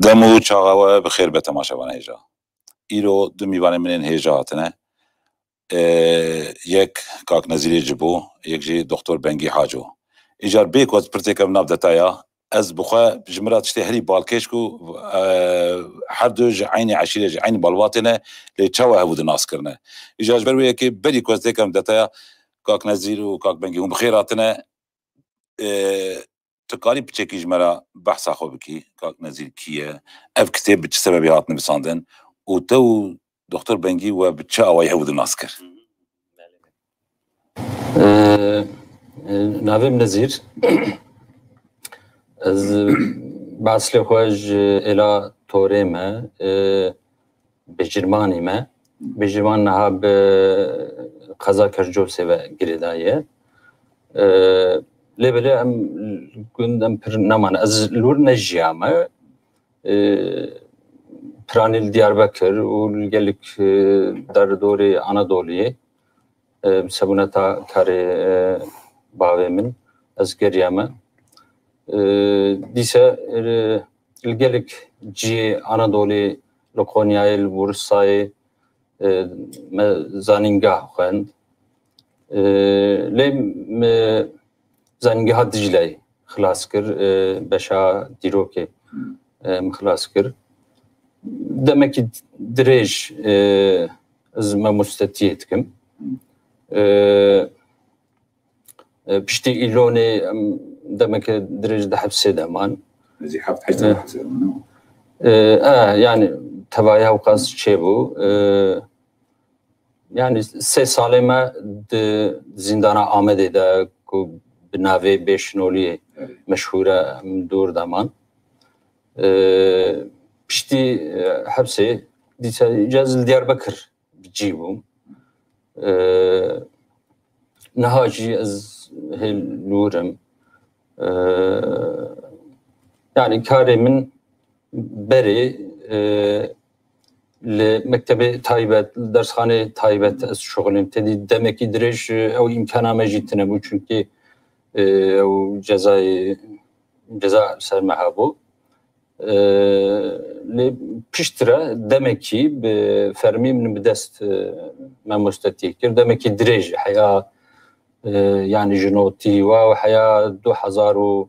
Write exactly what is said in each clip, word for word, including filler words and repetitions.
Dem û çaxa we bi xêr be temaşevana hêja. Îro du mîvanên min ên hêja hatine. Ee, yek kak Nezîrê Cibo, yek jî Doktor Bengî Haco. Îcar bê ku ez pirtêke bi nav detaya, ez bi xwe ji min re tiştê herî balkêş ku, e, her du ji eynî eşîrê, ji eynî malbatê ne, lê çawa hev û di nas kirine. Îcar ji ber wê yekê berî ku ez têkem detaya, kak Nezîr û kak Bengî hûn bi xêr hatine. E, tu karî piçekî ji me re behsa xwe bikî, kak Nezîr kî ye? Ev kitêb bi çi sebebê hat nivisandin? Û te û Doktor Bengî we bi çi awayî hev û di nas kir? E, e, Navê min Nezîr. Ez, e, eslê xwe ji êla Torê me, e, Bêjirmanî me. Bêjirman niha bi qeza Kercosê ve girêdayî ye. E, lê belê em gund em pir nemane. Ez li wir nejiyame. E, piranî li Diyarbekir û li gelek, e, derdorê Anadoliyê, e, bi sebûneta karê, e, bavê min ez geriyame. E, dîse, e, li gelek cihê Anadolê, li Qonyayê, li Bursayê, e, me zanîngah xwend. E, lê me zanîngeha Dicleyê xilas kir, e, beşa dîrokê, e, min xilas kir. Demekî dirêj, e, ez mamostetiyê dikim. E, e, piştî Îlonê em demeke dirêj di hepsê de man. Nêzî heft heşt E, hepsê de man. E, e, yani tevaya ewqas çêbû. E, yani sê salê me di zîndana Amedê de ku bi navê Bêşinoliyê Evet. meşhûr e, em dûr de man. E, piştî, e, hepsê dîsa îca ez li Diyarbekir bi cî bûm. E, niha jî ez hê li wir im. E, yani karê min berê, e, li mektebê taybet, li dersxanê taybet ez şixulîm. Tedî demekî dirêj, e, ew îmkana me jî tine bû, çunkî, e, ew cezayê, ceza li ser me hebû. E, lê piştre demekî bi fermî min bi dest, e, mamostetiyê kir. Demekî dirêj heya, e, yani ji notî wa û heya du hezar û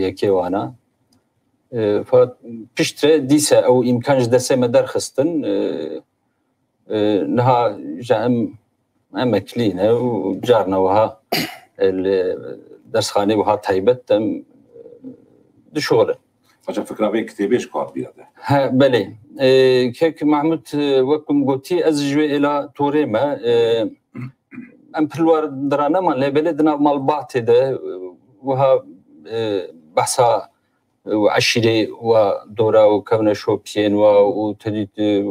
yekê wana. E, fakat piştre dîse ew îmkan ji destê me derxistin, e, e, niha ji em emeklî ne û carna wiha, e, li dersxanê wiha taybet em, e, dişuxulin. Paşa fikra vê kitêbê ji ku hat bîra te? He, belê. E, kek Mahmud, e, wek min gotî, ez ji wê êla Torê me, e, em pir li war dira neman, lê belê di nav malbatê de, e, wiha, e, behsa û eşîrê wa dora û kevneşopiyên wa û tedît, e,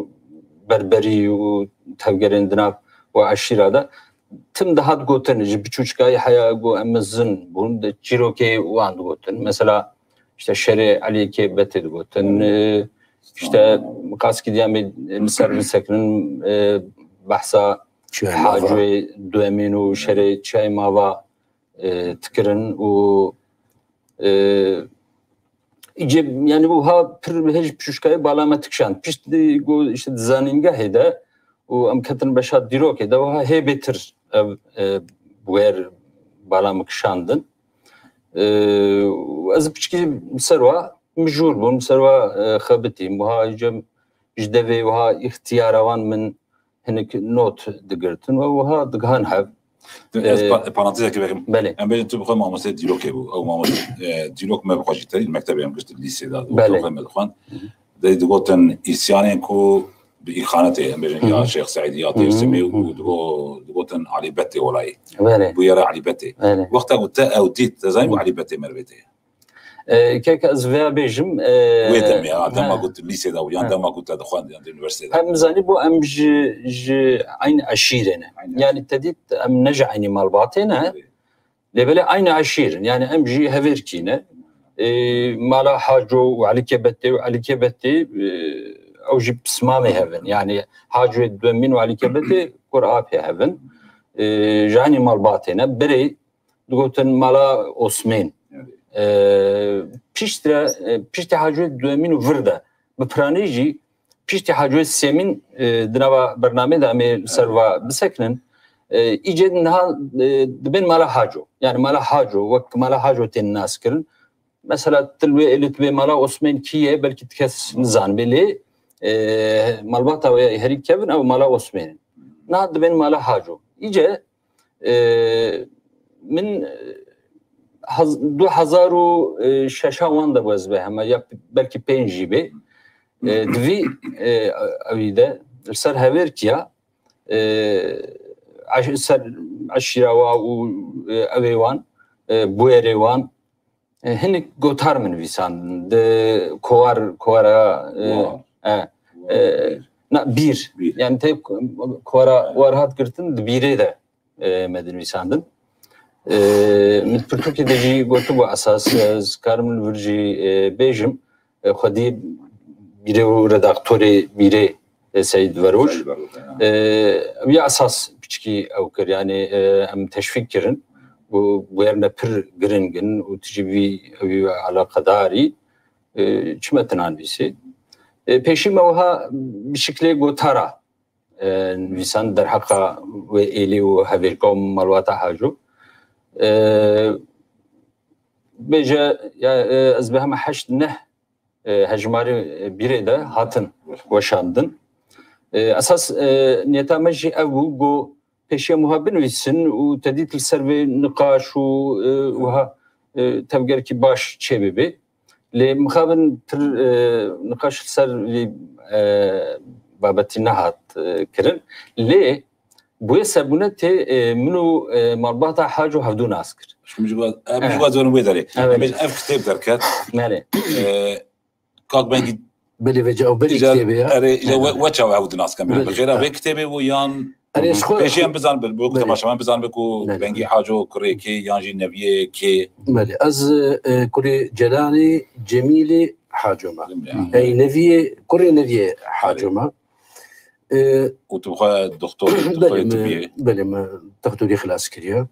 berberî û tevgerên di nav wa eşîra de tim dihat gotin, ji biçûçikayî heya ku em mezin bûn, di çîrokê wan digotin. Mesela, işte, şerê Eliyê Kêbetê digotin, e, işte, qaskî diyamê li ser bisekinin, e, behsa Çiyayê Mava. Hacûyê Duemîn û şerê Çiyayê Mava, e, dikirin û, e, îcê, yani wiha pir hêj pişûşkayê bala me dikişand. Pişt di, gu, işte, di zanîngehê de û em ketin beşa dîrokê de wiha hê bêtir ev, e, wer bala min kişandin. E, û ez piçkî ser wa mijûr bûm, ser wa, e, xebitîm. Wiha îcê ji devê wiha îxtiyara wan min hinek not digirtin û wiha digihan hev. Ez Ee, pa- parantezekê vekim. Belê. Em bêjin tu bi xwe mamoste dîrokê bû. Ew mamoste, e, dîrok me bi xwe jî terî mektebê em gişt lîsê de. Belê. Wextê me dixwend. Dê digotin îsyanên ku bi îxanetê, em bêjin ya Hı hı. Şêx Seîdî ya Hı hı. Têrsimê û digo-, digotin Alî Betê welayî. Belê. Bûyera Alî Betê. Belê. Wexta ku te ew dît, te zanî Hı. Alî Betê merivê te ye. E, kek ez vêya bêjim, e, Wê demê, ha, dema he. Ku tu lîsê de bû, yan He. Dema ku te dixwend, yan di unîversîtê de. Em zanî bû em ji, ji eyn eşîrê ne. Eyn Yani te dît em ne ji eynî malbatê ne. Tabii. Lê belê eyn eşîr in. Yani em jî hevêrkî ne. E, mala Haco û Elî Kebetê û Elî Kebetê, e, ew jî pismamê hev in. Yani Hacoyê Duemîn û Elî Kebetê kur apê hev in. E, ji eynî malbatê ne. Birê digotin mala Osmên. Evet. E, piştre, e, piştî Hacoyê duyemîn û vir de, bi piranî jî piştî Hacoyê sêmîn, e, di nava bernamê de em ê li ser va bisekinin. E, îcê niha, e, dibên mala Haco. Yani mala Haco, wek mala Haco tên nas kirin. Mesela, tu li wê êlê tu bê mala Osmên kî ye, belkî ti kes nizanibê, lê, e, malbata wê herî kevin ew mala Osmên in. Niha dibên mala Haco. Îce, e, min, e, haz-, du hezar û şeşan wan de bû ez bê hema, ya belkî pênc jî bê. E, di vî, e, ewî de li ser Hevêrkiya, e, eş-, ser eşîra wa û, e, ewê wan, e, bûyerê wan, e, hinek gotar min nivîsandin. Di kowar, kowara, e, Wa. e, Wa. e, na, bîr. Bîr. Yani te kowara war hat girtin, di bîrê de, e, me dinivîsandin. E, min pirtûkê de jî gotibû esas, ez karim li vir jî, e, bêjim. E, xwedî bîrê û redaktorê bîrê, e, Seyîd Verûş. Seyîd Verûş, ya. E, wî esas piçkî ew kir, yani, e, em teşvîk kirin û bûyerine pir giring in û tu jî vî, wî eleqedarî, e, çi me tinan nivîsê. E, pêşî me wiha bi şiklê gotara, e, nivîsan derheqa wê êlê û Hevêrka û malbata Haco. E, bêje, ya, e, ez biheme heşt neh, e, hejmarê, e, bîrê de hatin weşandin. E, esas, e, niyeta me jî ev bû, ku pêşiya wiha binivîsin û te dît li ser vê niqaş û, e, wiha, e, tevgerekî baş çêbibe. Lê mixabin pir, e, niqaş li ser vî, e, babetî nehat, e, kirin. Lê bûye serbûnetê, e, min û, e, malbata Haco hevdû nas kir. Ji min jî wa-, em jî Evet. wa zorin wê derê. Evet. Em ev kitêb derket. Belê. E, Kak Bengî Belê, vêca ew belê îcar, kitêbê ya. Erê, îcar we, we çawa ew dinas kem? Belê. Bi xêra Ha. vê kitêbê bû yan Erê, ji xwe Pêşî em bizan, bi, bi Belê. temaşevan bizan bi ku Belê. Bengî Haco kurê kê yan jî neviyê kê? Belê. Ez, e, kurê Celalê Cemîlê Haco me. Bilmiyorum. Ey neviyê, kurê neviyê Haco Belê. me. E, Û tu xwe doktor, doktorê Belê, me, tibiyê. belê, me doktorî xilas kiriye.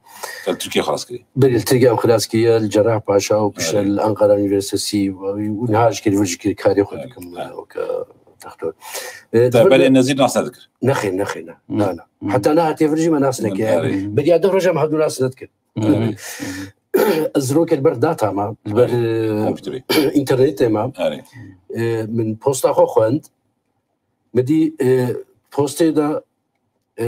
Te li Tirkiye xilas kiriye. Belê, li Tirkiye em xilas kiriye, li Cerrahpaşa û piştre Evet. li Ankara Üniversitesi û, û niha jî kir, vir jî kir, karê xwe Evet, dikim, evet. weke doktor. E, Te di vir Belê de Nezîr nas nedikir? Nexê, nexê, ne. Hmm. Na, na. Hmm. Heta nehatiye vir jî me nas Hmm, nekir. evet. Beriya deh roja me hevdû nas nedikir. Hmm. Evet. Ez rokê li ber data me, li ber, Evet. e, Kompûterê. înternetê me. Evet. E, min posta xwe xwend. Min dî, e, postê de, e,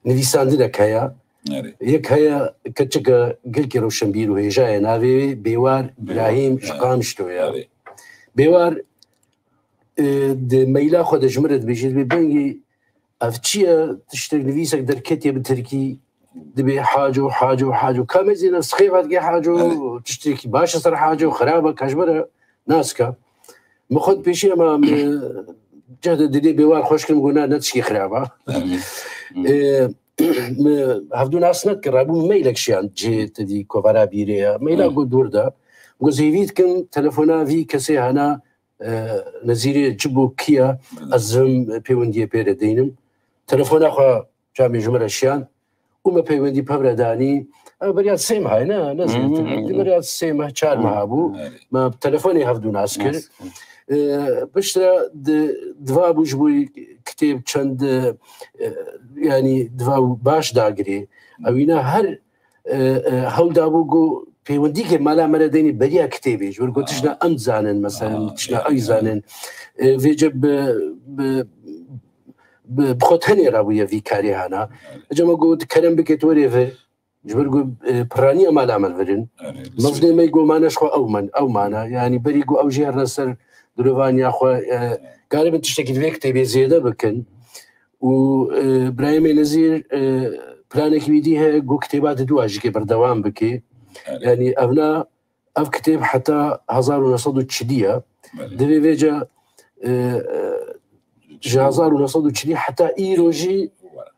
nivîsandinek heye. Erê. Yek heye keçike gelkî rewşenbîr û hêja ye, navê wê Bêwar Bêwar, Birahîm ji erê. Qamişlo ye. Erê. Bêwar, e, di meyla xwe de ji min re dibêje, dibê Bengî, ev çi ye? Tiştek, nivîsek derketiye bi tirkî, dibê Haco, Haco, Haco. Ka mezin ev sixêfa dike Haco, Erê. tiştekî baş e ser Haco, xirab e, ka ji min re nas ke. Min xwend pêşî, ema min cehd û dilê Bêwar xweş kirim, got, "Na, ne tişkî xirab e." Hı. Ê, min hevdû nas nedikir, rabû min meylek şiyan cihê te dî kovara bîrê ya. Meyla Hı. got dûr de. Got, "Zêvî dikim, telefona vî kesê hena, e, Nezîrê çi bû, kî ye, Hı. ez vim pêwendiyê pê re deynim." Telefona xwe çavê ji min re şiyan û me peywendî bi hev re danî. Ev beriya sê meha ye, ne, ne zêdetir. Hı hı hı. Beriya sê meh, çar Hı. meha bû. Evet. Me bi telefonê hevdû nas kir. Nas kir. Ee, piştre di, diva bû ji bo kitêb çend, e, yani diva baş dagirê. Hı. Ewîna her, e, e, hewl dabû ku peywendîkê mala me re deynî beriya kitêbê. Ji ber ku Aa. tişna em dizanin, mesela, Aa, tişna ya, ew ya. zanin. E, vêce bi, bi, bi, bi xwe tenê rabûye vî karê hana. Evet. Ecema got, kerem bike tu were vir. Ji ber ku, e, piraniya mala me li vir in. Evet. Mevdê me got, mane ji xwe ew men, ew mana. Yani berî ku ew jî herine ser dirovaniya xwe, e, Evet. garibin tiştekî di vê kitêbê zêde bikin. Û, e, Birahîmê Nezîr, e, planekî wî dî heye ku kitêba di dû ajikê berdewam bike. Evet. Yani evna Ev kitêb heta hezar û neh sed û çilî ye. Belê. Divê vêca, e, e, ji hezar û neh sed û çilî heta îro jî,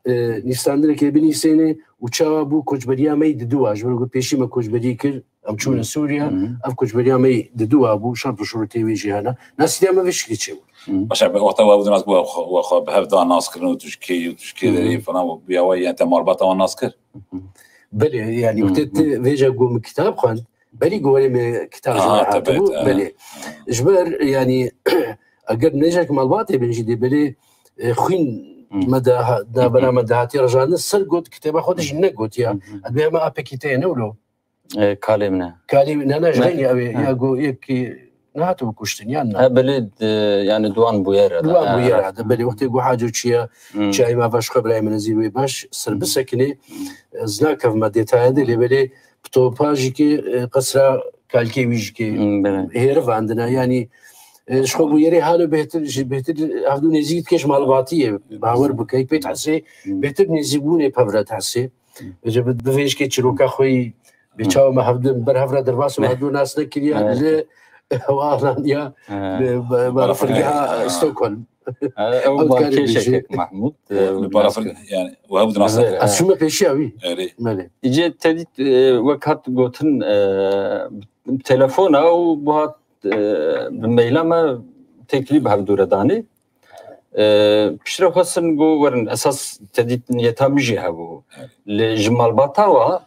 e, nivîsandinekê binivîsêne û çawa bû koçberiya me yî di dû a. Ji ber ku pêşî me koçberî kir, em çûne Hı. Sûriye, Hı. ev koçberiya me yî di dû a bû, şert û şurûtê wê jî hene. Nasîtiya me vê şiklî çêbû. Hı. Başa, bi wexta we bû nas bû, we xwe, we xwe bi hev da nas kirin û tu ji kê yî û tu ji kê Hı. derê falan, bi ya we, yani te malbata wan nas kir? Belê, yani, Hı, wextê hı. tu vêca ku min kitab xwend, Berî gorê me kitab ji me hatibû, belê. Ji ber, yanî, eger nêjek malbatê bin jî dê belê, e, xwîn me de ha-, navbera me de hatiye rejandin, ser got kitêba xwe de jî negotiya. Hı hı. Ez dibêjim me apekî te ye ne wilo? E, kalê min e. Kalê wî, ne, ne, ji rengê ew ê, ya go yekî nehatibû kuştin, yan na? Ha, belê, de, yani duwan bûyer e. Duwan bûyer e, belê. Wextê go Haco çiya, çiyayê me va ji xwe birayê min ezî wê baş, ser bisekinê, ez nakevime detaya de, lê belê bi topa jî ki, e, qesra kalkê wî jî ki hêrivandine. Yani, e, ji xwe bûyerê halo bêhtir, ji bêhtir hevdû nêzîk dike ji malbatiyê. Bawer bike, pê tehsê bêhtir nêzîkbûnê pevre tehsê. Ji bi, bivêjkê çîroka xwe yî, bi çawa me hevdin ber hev re derbas û hevdû nas nekiriye, li ew ananiya, bi, bi, bi firgiha Stockholm. Ew balkêşekek Mahmûd, e, li parafir, yani, û hev dinasin. Ez çûme pêşiya wî. Erê. Belê. Îcê te dît, e, wek hat gotin, e, bi telefona û bu hat, e, bi meyla me têkilî bi hevdû re danî. E, piştre xwestin go werin, esas te dît niyeta min jî hebû. Evet. Lê ji malbata wa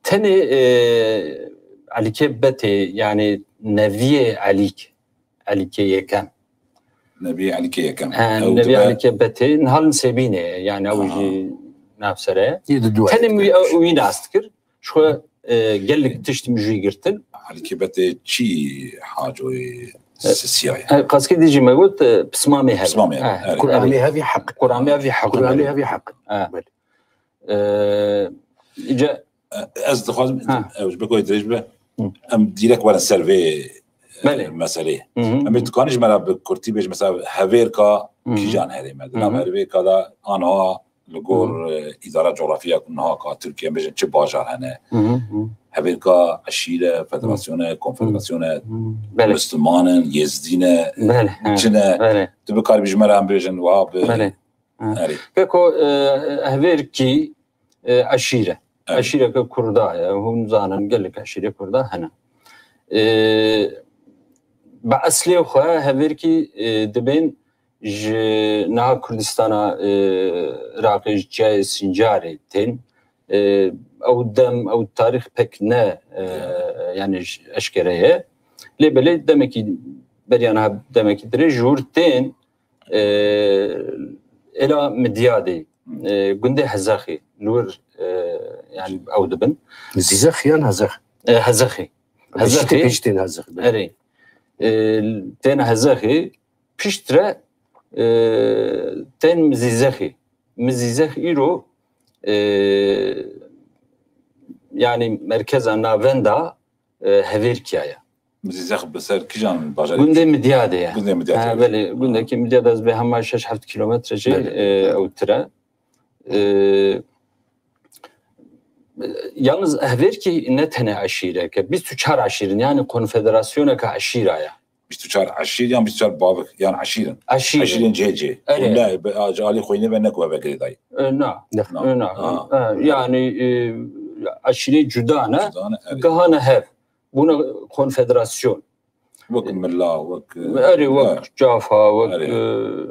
tenê, e, Elîkê Betê, yani neviyê Elîk, Elîkê yekem. Neviyê Elîkê yekem. He, ew neviyê dibe Elîkê Betê, niha li Nisêbînê, yani ew jî navsere. Tenê min wî, wî nas dikir. Ji xwe, e, gelek tişt min jî girtin. Elîkê Betê çi Hacoyê sisiya ye? E, qaskê dî jî me got, e, pismamê hev. Pismamê hev, evet. Quramê hevî heq. Quramê hevî heq. Quramê hevî heq. Evet. Belê. E, îca E, ez dixwazim, ew ji ber ku dirêj be, em dîrek werin ser vê, e, meseleyê. Em ê dikanin ji me re bi kurtî bêjin, mesela hevêrka kîjan herême? Di nav herêmê ka de aniha li gor, e, îdara coxrafî ya ku niha ka Tirkiye, em bêjin çi bajar hene? Hevêrka eşîre, federasyone, konfederasyone, Misliman in, Yêzdî ne, çi ne? Tu bikarî ji me re em bêjin wiha bi... Keko, e, hevêrkî, e, eşîre. Evet. Eşîreke Kurda ye. Hûn zanin gelek eşîrê Kurda hene. E, bi eslê xwe hevêrkî, e, dibên ji niha Kurdistana, e, Iraqê, ji çiyayê Sincarê tên. E, ew dem, ew tarîx pek ne, e, yani j-, eşkere ye. Lê belê demekî beriya niha demekî dirêj ji wir tên, e, êla Midyadê, e, gundê Hezexê, li wir, e, yani ew dibin. Zîzex yan Hezex? E, Hezexê. Hezexê. Piştî tên Hezex, belê. Erê. E, tên Hezexê, piştre, e, tên Mizîzexê. Mizîzex îro, e, yani merkeza navenda, e, hevêrkiya ye. Mizîzex bi ser kîjan bajarê? Gundê Midyadê ye. Gundê Midyadê. Ha, belê, gundekî Midyad ez bê hema şeş heft kilometre jî, belê, e, ewtir e. E, yalnız hevêrkî ne tenê eşîrek e. Bîst û çar eşîr in, yani konfederasyoneke eşîra ye. Bîst û çar eşîr yan bîst û çar bavik, yan eşîr in? Eşîr in. Eşîrên cihê cihê. Erê. Hûn ne, bi, a, ji alî xwînê ve ne ku hevek girêdayî. E, na. Ne. Na. E, na. Ha. E, yani, e, eşîrê cuda ne, cuda ne, erê, gihane hev. Bûne konfederasyon. Wek mila, wek, e, erê, wek, ha, Cafa, wek, erê, e,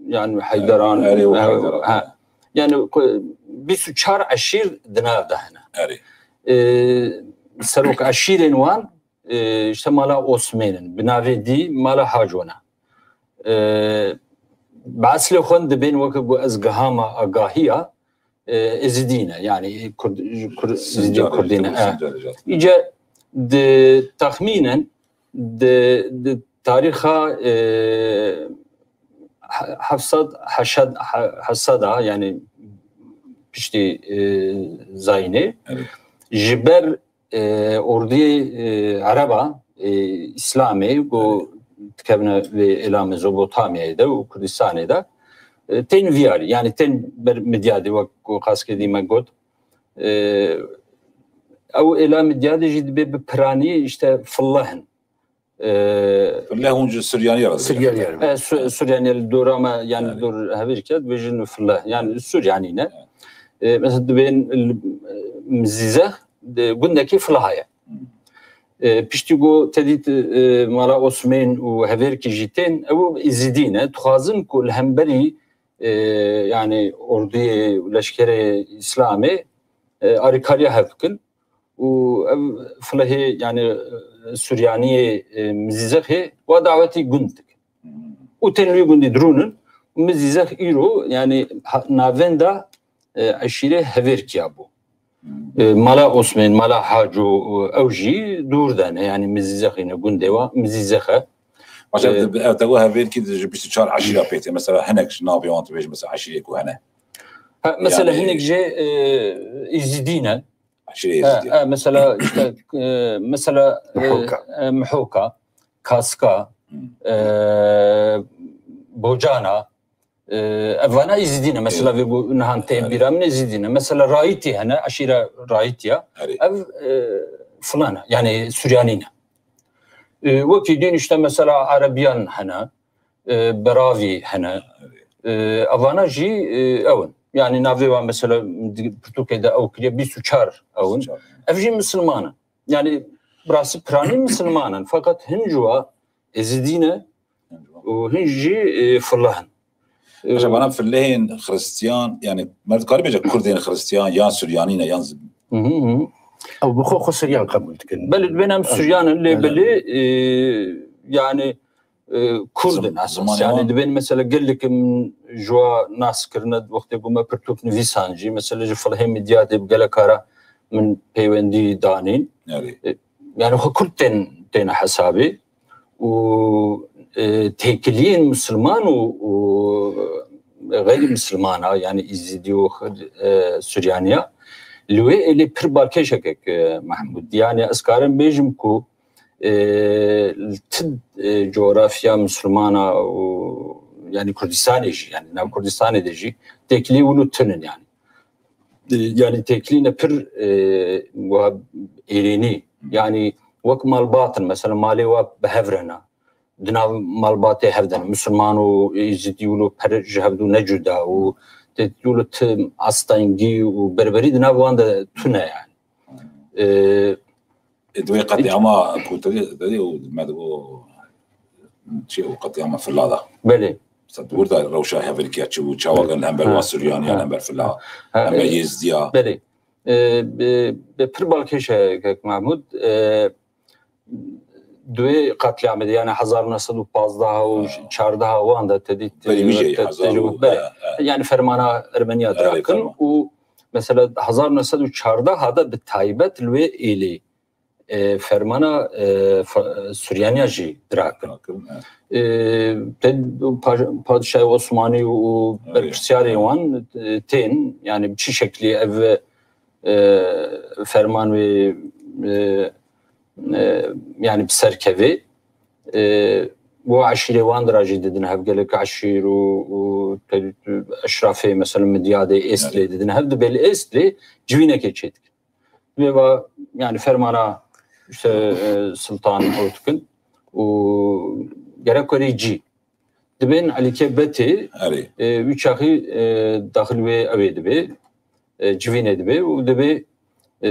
yani Heyderan. Erê, wek, e, Heyderan. Ha. Yani ku, bîst û çar eşîr di nav de hene. Erê. E, serok eşîrên wan, e, işte mala Osmên in, bi navê dî mala Haco ne. E, bi eslê xwe dibên weke ku ez gihama agahiya, e, Êzidî ne, yani Kurd, Kurd, Êzidî Kurdî ne. E. Îce di texmînen di, di tarîxa, e, he-, heft sed heşt sed, he-, heşt sed a, yani piştî, e, zayînê, evet, ji ber e, ordiyê, e, Ereba, e, Îslamê ku, evet, dikevine vê êla Mezopotamyayê de û Kurdistanê de, e, tên viyarî, yani tên ber Midyadê, wek ku qaskê dî me got, e, ew êla Midyadê jî dibê bi piranî işte Filleh in. E, Filleh hûn ji Suryaniyê re dibêjin. Suryaniyê re. E, Su-, Suryaniyê li dora me, yani, evet, dor hevêrke dibêjin Filleh, yani Suryanî ne. Evet. E, mesela dibên, e, Mizîzeh, de, gundekî Filaha ye. Hmm. E, piştî ku te dît, e, mala Osmên û hevêrkî jî tên, ew Êzidî ne, dixwazin ku li hemberî, e, yani orduyê û leşkerê Îslamê, e, alîkariya hev bikin. û ev filehê, yani, e, Suryaniyê, e, Mizîzexê wa dawetî gund dikin. Û tên wî gundî dirûnin û Mizîzex îro, yani, ha-, navenda, e, eşîrê Hevêrkiya bû. E, Mala Osmên, Mala Haco, e, ew jî dûr de ne, yani Mizîzexî ne, gundê wa Mizîzex e. Başa Ee, ev te got Hevêrkî de ji bîst û çar eşîra pê tê. Mesela hinek ji navê wan tu bêjî, mesela eşîrê ku hene. Ha, mesela Yani hinek jê, e, Îzidî ne. Eşîrê Ha, Êzidî. ha, mesela işte, e, mesela, e, Mihoka. e, Mihoka, Kaska, Hmm. e, Bocana, e, evana Êzidî ne. Mesela Evet. vê got nihan tê Evet. bîra min Êzidî ne. Mesela Rayîtî hene, eşîra Rayîtiya. Erê. Ev, e, filan e, yani Suryanî ne. E, wekî din işte mesela Erebiyan hene, e, Beravî hene. E, evana jî, e, ew in. Yani navê wan mesela di-, pirtûkê de ew kiriye bîst û çar ew in. Bîst û çar. Ev jî misilman in. Yani birası piranî misilman in. Fakat hin ji wa Êzidî ne û hin jî, e, fileh in. Aşa E, bana filehên Xristiyan, yani, me dikarî bêje Kurdên Xristiyan, yan Suryanî ne, yan z- Hı hı hı. Ew bi xwe xwe Suryan qebûl dikin. Belê, dibên em Suryan in, lê Evet. belê, e, yani, e, Kurd in Zim-, esas. zimanê Yani wan dibên mesela gelek min ji wa nas kirine, wextê ku me pirtûk nivîsan jî, mesela ji filehê Midyadê bi gelek cara min peywendî danîn. Erê. E, yani xwe Kurd tên, têne hesabê. û, e, têkiliyên misilman û, û xeyrî misilmana, yani Îzîdî û, e, Suryaniya, li wê êlê pir balkêşekek, e, Mehmûd. Yani ez karim bêjim ku, e, li ti, e, coğrafya misilmana û, yani Kurdistanê jî, yani nav Kurdistanê de jî têkilî wilo tune yani. E, yani têkilîne pir, e, wiha êrênî. Yani wek malbat in, mesela malê wa bi hev re ne. Di nav malbatê hev de ne. Misilman û Êzidî wilo pir ji hev dû ne cuda û tê wilo ti astengî û berberî di nav wan de tune yani. E, Ê, di wê qetlîama ku te dî, te dî û me digo, çi û qetlîama Fila da. Belê. Mesela di wir de rewşa Hevêrkiya çi bû, çawa Ha. li hember Ha. wa Suryaniya, Ha. li hember Fila, Ha, hember e, Êzdiya. Belê. E, bi, bi pir balkêş e, kek Mahmud, e, di wê qetlîamê de, yani hezar neh sed û pazdeh û Ha. çardeh wan de te dît, Berî wî e, jî te, hezar te, û, belê. he, he. Yani fermana Ermeniya Erê, dirakin ferman. û mesela hezar neh sed û çardeh de bi taybet li wê êlê e, fermana, e, fa-, Suryaniya jî dirakin. Dirakin, evet. E, te pa-, padişahê Osmanî û Evet. berpirsiyarê wan, e, tên, yani bi çi şeklî ev, e, ferman wê, e, e, yani bi ser kevê, e, bo eşîrê wan de jî didin hev gelek eşîr û, û te-, eşrafê mesela Midyadê, Êstilê Evet. didin hev, dibê li Êstilê civînekê çêdikin. Vê va, yani fermana işte, e, Sultan ew dikin û gerek werî cî. Dibên Elîkê Betê, Erê. e, wî çaxî, e, daxil wê ew ê dibe, e, civînê dibe û dibe, e,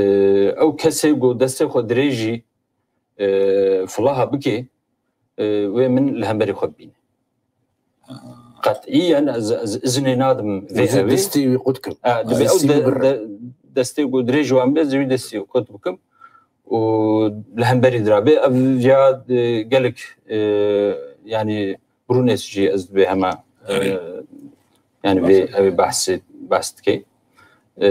ew kesê ku destê xwe dirêjî, e, filaha bike, e, wê min li hemberî xwe bibîne. Ha. Qet'iyen ez, ez izinê nadim vê Wî evê. destê wî qut kim. Ha, Ha, dibê ew destê de, wî bir. de, destê ku dirêj wan be, ez wî destê qut bikim. Û li hemberî dirabe, ev ya, e, gelek, e, yani Brunes jî ez dibê hema, e, Erê. yani vê, Bahs. ev behsê, behs dike. E,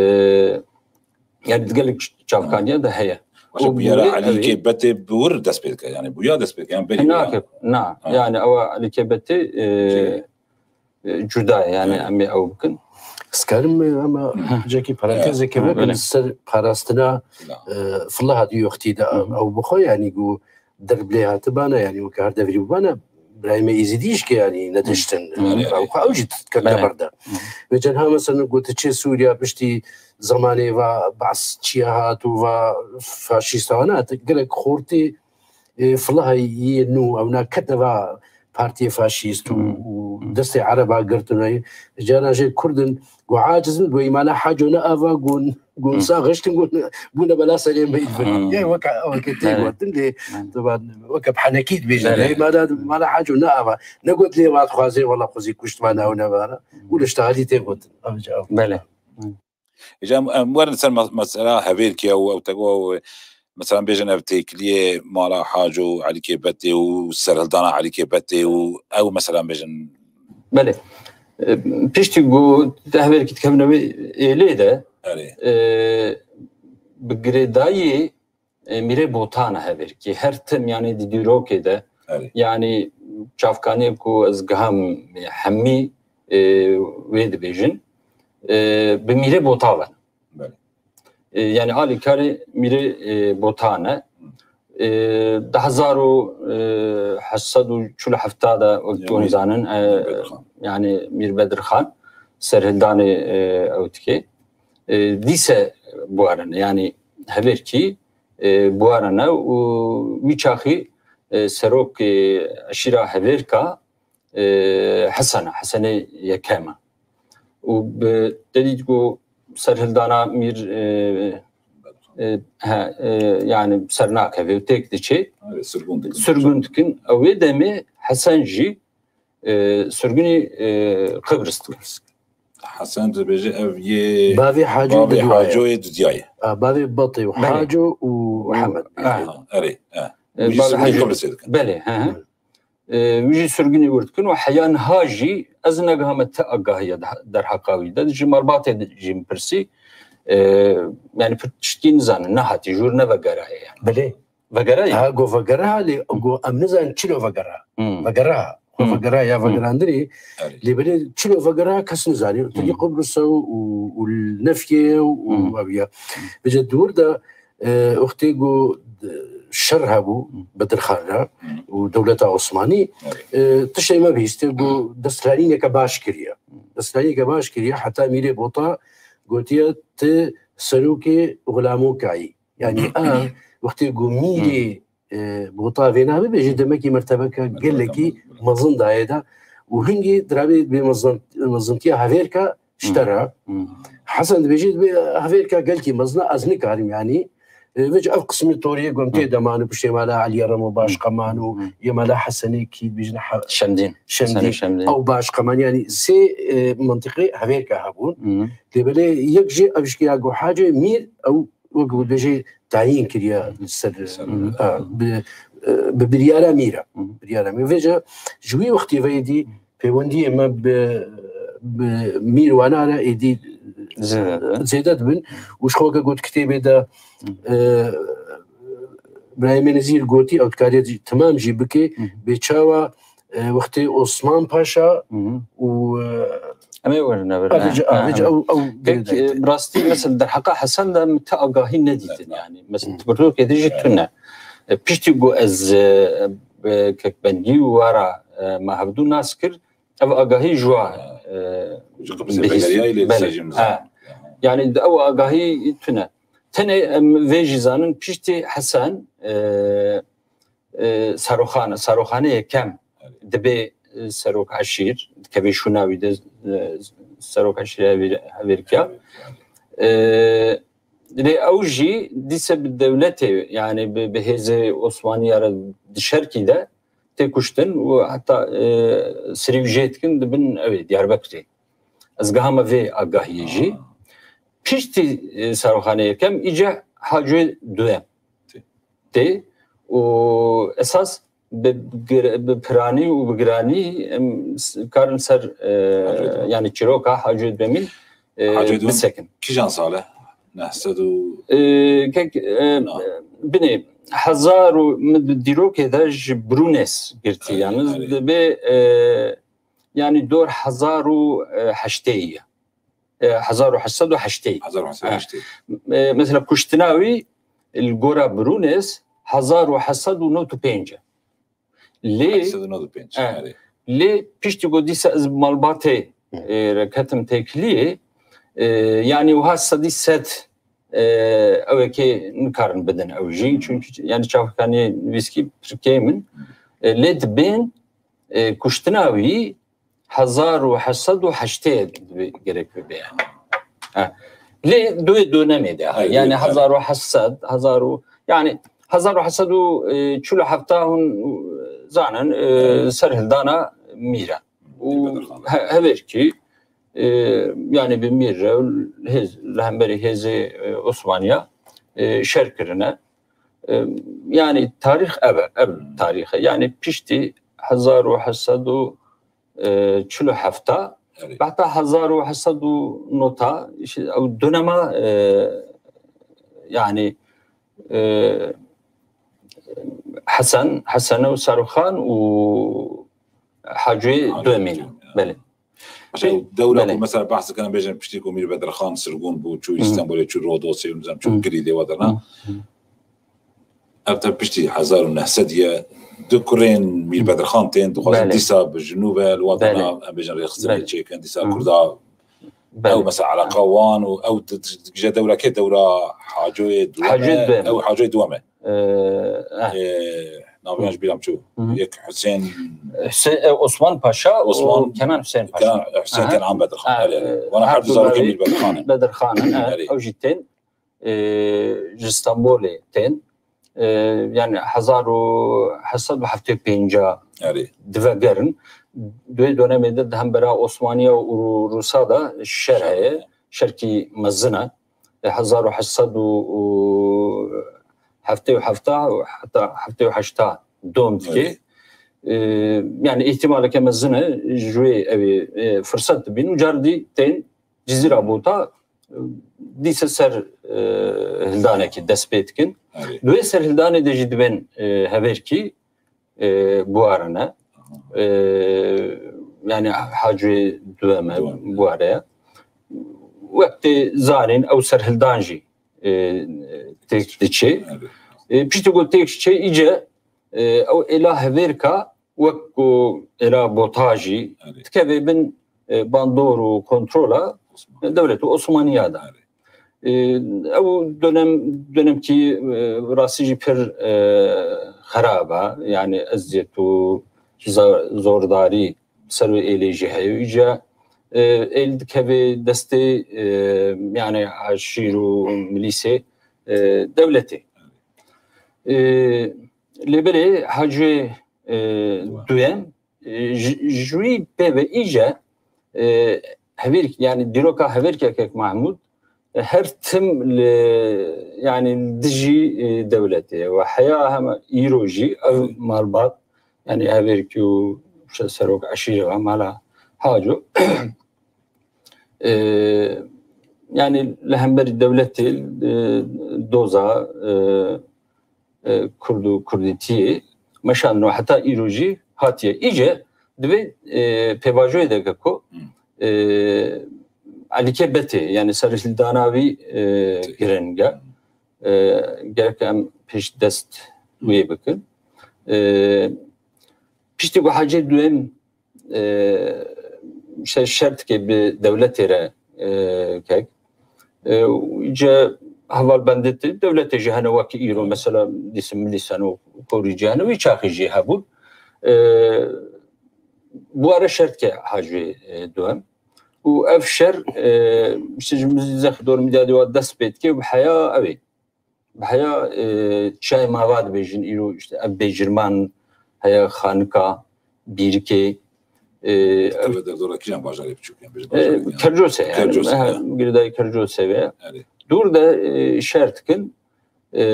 yani gelek çavkaniya de heye. Başa Û bûyera bûyê Elîkê ew ê Betê bi wir dest pê dike, yani bûya dest pê dike, yani berî Nake, wîya. na, Ha. yani ewa Elîkê Betê, e, Cê. e, cuda ye, yani Erê. em ê ew bikin. Ez karim, e, ama Hı. cekî Hı. parantezeke Hı, bikim, belê. ser parastina, Na. e, Filaha di wextî de Hı hı. ew bixwe, yani ku derblê hatibana, yani weke her devrî bibana, birayê me Êzidî jî ke, yani nediştin. Hı. Ew xwe ew jî dikete Belê. ber de. Hı. Vê cenha mesela ku tu çê Sûriya piştî zemanê va Baas çiye hat û va faşîsta wana, tu gelek xortê, e, Filaha yê nû, ew na ketine va partiyê faşîst û, Hmm. û Hmm. destê Ereba girtine. Cara jê Kurd in, ku aciz in, ku îmana haco ne ava, ku, ku Hmm. sax hiştin, ku bûne bela serê me îdvin. Hmm. Yê weke, weke tê Evet. gotin, lê Evet. taban weke bi henekî dibêjin. Evet. Lê îmana, Hmm. îmana haco ne ava. Ne got lê va dixwaze, wela xwezî kuşt me, ne ew ne vana. Hmm. Û li işte halî tê gotin. Ev ca. Belê. Hmm. Îca em, em werin ser me-, mesela Hevêrkê û ew tego, ew, mesela bêjin ev têkiliyê mala Haco û Elîkê Betê û serhildana Elîkê Betê û ew mesela bêjin. Belê. E, Piştî ku te Hevêrkî dikevine wê êlê de, Erê. e, bi girêdayî e, Mîrê Botan e Hevêrkî. Her tim, yanî di dîrokê de, Erê. yanî çavkaniyê ku ez giham, e, hemî, e, wê dibêjin, e, bi Mîrê Botan ve. Belê. E, yanî alîkarê Mîrê, e, Botan e. E, di hezar û heşt sed û çil û heft de, wek Ya, tu hûn Mîr-, zanin, e, Mîr Bedirxan. yanî Mîr Bedirxan, serhildanê, e, ew dike. E, dîse buwarine, yanî Hevêrkî, e, buwarine û wî çaxî, e, serok, e, eşîra Hevêrka, e, Hesen e, Hesenê yekem e. Û bi, te dît ku serhildana Mîr, e, e, he, e, yanî ser nakeve û têk diçe. Erê, sirgûn dikin. Sirgûn dikin. Ew ê demê Hesen jî, e, sirgûnî, e, Qibris dikin. Hesen dibêje ev yê Bavê Hacı bavê Dudwaye. Hacoyê Dudiyayê. A, bavê Batê û Belê. Hacı û Muhammed. Ha. Ha, erê. Ha. E, Wî bavê sirgûnî Hacı. Qibrisê dikin. Belê, he, he. E, wî jî sirgûnî wir dikin û heya niha jî ez negaha me ti agahiya de-, derheqa wî de. Ji malbatê de jî min pirsî. E, yanî pir tiştkî nizanin, nehatî, jûr nevegeraye yanî. Belê. Vegeraye? Ha, go vegera lê go em nizanin çilo vegera. Hmm. Vegera. Xwe Hmm. vegera ya vegerandinê. Erê. Lê belê çilo vegera kes nizanî. Tirkî Hmm. Qibris e û, û li Nefyê û Hmm. ev ya. Vêce di wir de, e, wextê ku, e, şer hebû Hmm. Bedirxan re Hmm. û dewleta Osmanî, Evet. e, tiştê me bihîstiye ku destlanîneke baş kiriye. Destlanîneke baş kiriye, heta Mîrê Bota gotiye ti serokê xulamokayî. Yanî a wextê ku Mîrê, e, Bota vêna bibe, ji demekî mertebeke gelekî mezin daye de û hingî dirabê bê mezin-, mezintiya Hevêrka ji te re. Hmm. Hesen dibêje, dibê Hevêrka gelkî mezin e, ez nikarim yanî. E, vêce ev qismî toriyê gom tê deman û piştê mala Elî Remo baş qeman û Hmm. yê mala Hesenê kî dibêjin he-, Şemdîn. Şemdîn. Hesenê Şemdîn. Ew baş qeman yanî sê, e, mentiqê Hevêrka hebûn. Hmm. Lê belê yek jê ev jî ya ku Hacê Mîr ew wek ku dibêje tayîn kiriye li ser, Ser, e, bi, e, bi biryara Mîr e. Hı hı. Biryara Mîr. Vêce ji wî wextî ve êdî pêwendiyê me bi, bi Mîr wana re êdî Zêde dibe. zêde dibin. Û ji xwe weke got kitêbê de, e, Birayê Menezîr gotî ew dikare jî, temam jî bike, Hı hı. bê çawa, e, wextê Osman Paşa Hı hı. û, e, Em ê werin ne Avêje, avêje ew, ew Kek, girêdayî. e, bi rastî mesela derheqa Hesen de min ti agahî nedîtin Ne, ne. Yanî. Mesela ti birokê de jî tune. E, piştî ku ez, e, e, kekbendî û wara, e, me hevdû nas kir, ev agahî ji wa, e, Ji Qibrisê bihîst. vegeriyayî lê Belê. dîsa jî min Ha. zanî. Yanî di ew agahî tune. Tenê em vê jî zanin piştî Hesen, e, e, Saroxan, Saroxanê yekem dibê, e, serok eşîr, dikeve şûna wî de, e, serok eşîrê Hevêr-, Hevêrkiya. E, lê ew jî dîse bi dewletê, yanî bi, bi hêzê Osmaniya re di şerkî de tê kuştin û heta, e, sirî wî jê dikin dibin ew ê Diyarbekirê. Ez gihame vê agahiyê jî. Piştî, e, Saroxanê yekem, îca Hacê duyem tê û esas bi gir-, bi piranî û bi giranî em s-, karin ser, e, Hacê duyem. Yanî çîroka Hacê duyemîn, e, Hacê duyem bisekin. Kîjan sal e? Neh sed û E, kek, e, Na. Binê hezar û min di dîrokê de ji Brûnes girtî Erê, yalnız erê. dibê, e, yanî dor hezar û heştê ye. E, hezar û heşt sed û heştê. Hezar û heşt sed û heştê. E, mesela kuştina wî li gora Brûnes hezar û heşt sed û nod û pênc e. Lê, Heşt sed û nod û pênc. Evet. Erê. lê piştî ku dîsa ez bi malbatê, e, re ketim têkiliyê, e, yanî wiha sedî sed, e, ew ê kê nikarin bidin ew jî. Çünkü yanî çavkaniyê nivîskî pir kêm in. E, lê dibên, e, kuştina wî hezar û heşt sed û heştê gerek bibe yani. Ha. Lê duyê dönemê de. Hayır, Yani evet, hezar û heşt sed, hezar û, yani hezar û heşt sed û çil û heft hûn zanin, e, Evet. serhildana Mîra. Û Bedirxan. he-, hever ki e, yanî bi mîr re hêz, li hemberî hêzê, e, Osmaniya, e, şer kirine. E, yanî tarîx ev e, ev tarîx e. Yanî piştî hezar û heft sed û çil û heft, heta hezar û heft sed û nod, işte, ew dönema, e, yanî, e, Hesen, Hesene û Serokhan û Hacî Duyemîn. Belê. Şey, dewra ku mesela behs dikin, bêjin piştî ku Mîr Bedirxan sirgûn bû, çû Îstanbulê, çû Rodosê, nizam çû Girîdê, we derna. Ev te piştî hezar û neh sed ye, du kurên Mîr Bedirxan tên, dixwazin dîsa bi ji nû ve li we derna, em bêjin rêxistinê çêkin, dîsa Kurda. Ew mesela eleqa wan û ew di-, di-, dibêje dewra kê, dewra Hacoyê Duyem e. Ew Hacoyê Duyem e. Ee, eh. Ee, navê wan ji bîra min çû. Yek Husên, Husê-, e, Osman Paşa û Osman Kenan Husên Paşa. Kenan, Husên Kenan Bedirxan. Wana her du zarokên Mîr Bedirxan in. Bedirxan in, eh, ew jî tên, e, ji Stenbolê tên. E, yanî hezar û heft sed û heftê pênc divegerin. Di wê dönemê de di hembera Osmaniya û Rûsa de şer heye. Şerkî mezin e. E, hezar û heft sed û heftê û heft heta heftê û heşt dom dike. E, yanî îhtimaleke mezin e, ji wê ew ê, e, firset dibîn û car dî tên Cizîra Bota, e, dîse ser, e, hildanekî dest pê dikin. Di wê ser hildanê de jî dibên, e, hevêrkî, e, buwarine. E, yanî Hacî Duyem e, buware ye. Wek tê zanîn ew serhildan jî, e, têk diçe. E, piştî ku têk diçe, îce, e, ew êla hevêrka wek ku êla Bota jî dikeve bin, e, bandor û kontrola dewleta Osmaniya de. E, ew dönem, dönemkî, e, rastî jî pir, e, xerab e. Yanî eziyet û za-, zordarî ser wê êlê jî heye. Îca, e, êl dikeve destê, e, yanî eşîr û milîsê, e, dewletê. E, lê belê Hacî, e, Duyem, e, ji, ji wî pê ve îce, e, hevêrk-, yanî dîroka hevêrkê Kek Mahmûd, e, her tim li, yanî dijî, e, dewletê ye. Ve heya hema îro jî ev malbat, yanî hevêrkî û, işte, serok eşîre ve mala Haco, e, yanî li hemberî dewletê, e, doza, e, e, Kurd û Kurdîtiyê meşandin û heta îro jî hatiye. Îce divê, e, pêvajoyê de ke ku, e, Elîke Betê, yanî serhildana wî, e, girîng e. E, gerek em pêş dest wê bikin. E, piştî ku Hacî Duyem, e, işte şer dike bi dewletê re, e, kek. E, û îce hevalbendê dewletê jî hene wekî îro, mesela dîsim milîsan û korî jî hene, wî çaxî jî hebûn. E, buware şer dike Hacî, e, Duyem. Û ev şer, e, işte ji mizî zex dor midya de dest pê dike û bi heya ew ê. Bi heya, e, çiyayê Mava dibêjin, îro işte ev bêjirman heye, xanika, bîrikê, e, Ev derdora kîjan bajarê biçûk, yanî, bêjin, e, bajarê, yanî. Kercose, yanî. Kercose, ha, girêdayî Kercose ve. Erê. Dûr de, e, şer dikin. E,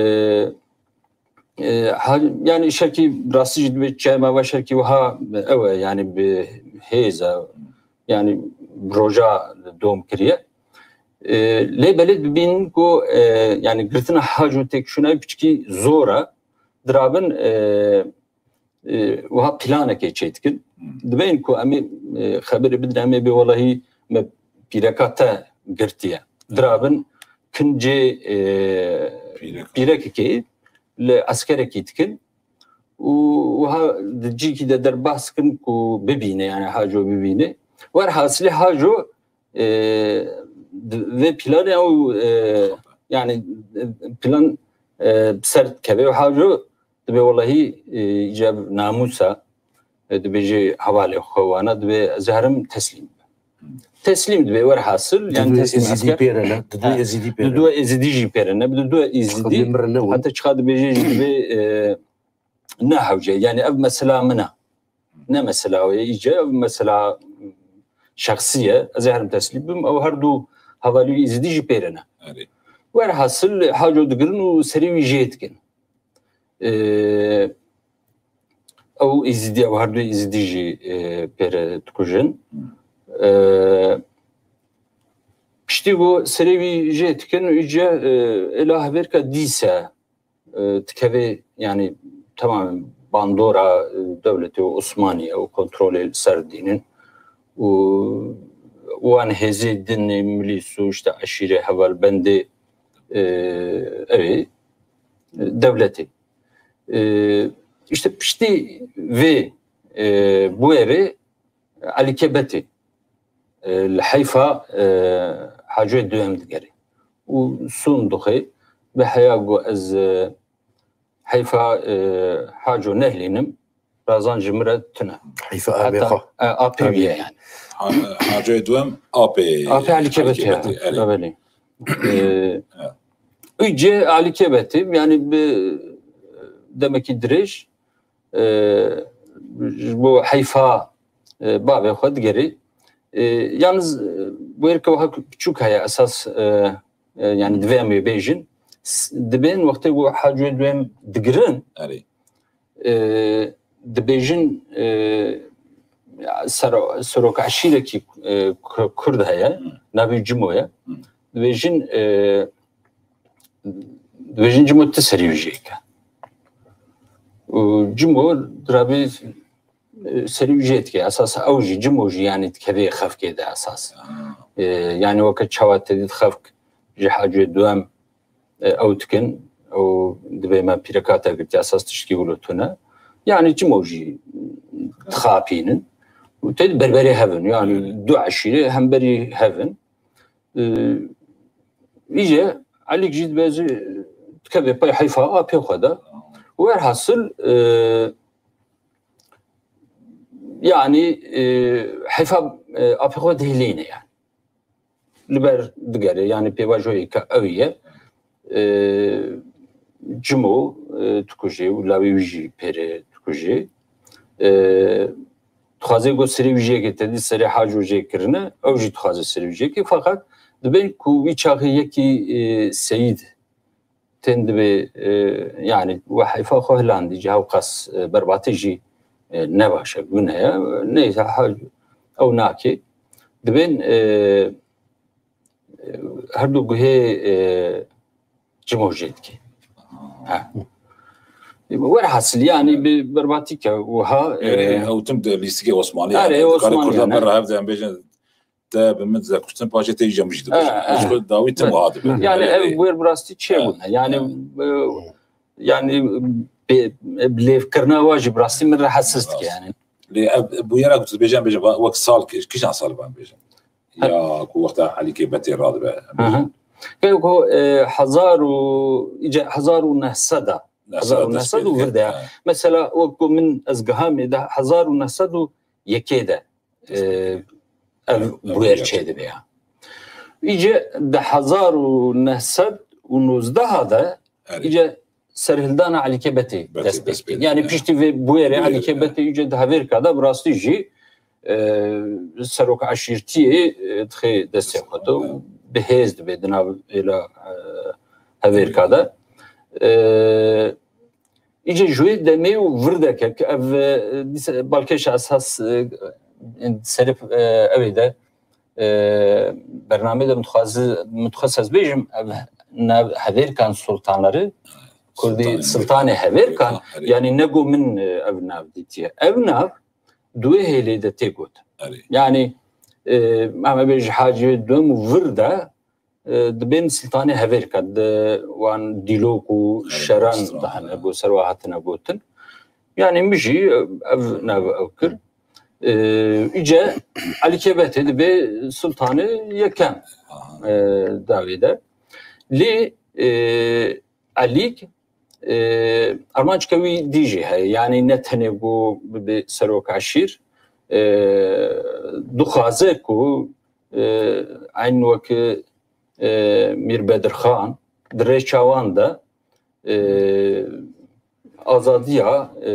e, ha, yanî şerkî rastî jî dibê çiyayê Mava şerkî wiha ew e, yanî bi hêz e, yanî bi roja dom kiriye. E, lê belê dibînin ku, e, yanî girtina Haco têkşûna wî piçkî zor e. Dirabin, e, e, wiha planekê çêdikin. Dibên ku em ê, e, xeberê bidin, em ê bê welahî me pîreka te girtiye. Dirabin kincê, e, Pîrek. Pîrekekê li eskerekî dikin û wiha di cîkî de derbas dikin ku bibîne, yanî Haco bibîne. Werhasilê Haco, e, di vê planê ew, e, yanî, e, plan, e, bi ser dikeve û Haco dibê welahî, e, îca namûsa, e, dibêje hevalê xwe wana, dibê ez herim teslîm bim. Teslîm dibe, werhasil, yanî teslîm esker. Didu Êzidî pê re ne, didu Êzidî pê re ne. Didu Êzidî jî pê re ne, didu Êzidî. Heta çiqa dibêje jî dibe, e, ne hewce. Yanî ev mesela min e. Ne mesela wê, îce ev mesela şexsî ye. Ez ê herim teslîm bim. Ew her du hevalî wî Îzîdî jî pêre ne. Erê. Werhasil Haco digirin û serê wî jê dikin. Ee, ew Îzîdî, ew her du Îzîdî jî, e, pêre dikujin. Ee, piştî ku serê wî jê dikin, îce, e, êla hevêrka dîse, e, dikeve, yani temamen bandora, e, dewletê û Osmanî ew kontrolê li ser dînin û wan hêzê din ê milîs û işte eşîrê hevalbendê, e, ew ê, e, dewletê. E, işte piştî vê, e, bûyerê Elî Kebetê, e, li heyfa, e, Hacûyê Duem digerê. Û sûn dixê, bi heya ku ez, e, heyfa, e, Haco nehlînim, razan ji min re tune. Heyfa avê Heta, xwe. E, apê wî ye yani. Ha-, Hacûyê Duem apê, Apê Elî Kebetê ya. Erê. Belê. E, Îce Elî Kebetê, yani bi demekî dirêj, e, ji bo heyfa, e, bavê xwe digerî. E, yalnız, e, bûyerke wiha biçûk heye esas, e, e, yani divê em ê bêjin. S-, dibên wextê ku Hacûyê Duem digirin, Erê. e, dibêjin, e, ya, sero-, serok eşîrekî, e, Ku-, Kurd heye, Hı. navê Cimo ye. Hı. Dibêjin, e, dibêjin Cimo tu serî wî jê ke. Û Cimo dirabî, e, serî wî jê dike. Esas ew jî, Cimo jî yani dikeve xefkê de esas. Ha. E, yani weke çawa te dît xefk ji Hacûyê Duem, e, ew dikin, ew dibê me pîreka te girtiye, esas tiştkî wilo tune. Yani Cimo jî dixapînin. Û tê berberê hevin. Yani Hı. du eşîrê hemberî hevin. E, îce Elîk jî dibêje dikeve pey heyfa apê xwe de. Werhasil, e, yani, e, heyfa, e, apê xwe dihêlîne yani. Li ber digere, yani pêvajoyê ke ew ye. E, Cimo, e, dikujê û lawê wî jî pêre dikujê. E, dixwaze ku serê wî jêke, te dî serê Haco jê kirine, ew jî dixwaze serê wî jêke. Feqet dibên ku wî çaxê yekî, e, Seyîd tên dibê, e, yani we heyfa xwe hilandî, ji hewqas, e, berbatî jî, e, ne baş e, gune ye. Neyse, ha, ew nake. Dibên, e, e, her du guhê, e, Cimo jê dike. Ha. Werhasil, yani bi berbatî ke wiha, Erê, e, ew tim di lîstikê Osmanî, Erê, yani, dikarê Osmanî, Kurda yani. Ber hev de em bêjin, te bi min dize kuştin, paşê te îca min jî dikuştin. E, e. Ji xwe dawî tim E. wiha dibe. Yani Erê, ev erê. wer bi rastî çêbûne. E. Yani, E. e, yani bi, bi lêvkirina wa jî bi rastî min rehetsiz dike Rast. yani. Lê ev bûyera ku tu dibêjin, em bêjin, va-, wek sal ki-, kîjan sal van bêjin? Ha. Ya ku wexta Elî Kebetê radibe. Hı hı. Ke ku, e, hezar û, îce hezar û neh sed a. Neh sed Hezar û neh sed û dest pê vir de ya. dike. Mesela wek ku min ez gihamê de hezar û neh sed û yekê de, e, ev Ev bûyer bûyer çêdibe ya. Îce di hezar û neh sed û nozdeh de Erê. îce serhildana Elî Kebetê Betê dest pê dest pê dike. dike. Yani piştî vê bûyerê Bûyerê, Elî Kebetê îce di hevêrka de bi rastî jî, e, serok eşîrtiyê, e, dixê destê xwe de û bi hêz dibe di nav êla, e, hevêrka de. E, Îce ji wê demê û virdeke ku ev, e, dîsa balkêşa esas, e, serê, e, ew ê de, e, bernamê de min dixwazi-, min dixwest ez bêjim, ev nav hevêrkan sultanları, Kurdî Sultanê Sultanê Hevêrkan, Hevêrkan, erê. yani ne ku min, e, ev nav dîtiye. Ev nav duê hêlê de tê got. Erê. Yani, e, em ê bêjin Hacî Duem û vir de, e, dibên Siltanê Hevêrka, di wan dîlok û Erê, şeran stran, dihene, e. ku ser wa hatine gotin. Yani min jî, e, ev nav ew kir. E, îce Elî Kebetê dibe Siltanê yekem, Aha. e, dawê de. Lê, e, Elîk, e, armançke wî dî jî heye. Yani ne tenê ku bibe serok eşîr, e, dixwaze ku, e, eyn wek, e, Mîr Bedirxan di rêça wan de, e, azadiya, e,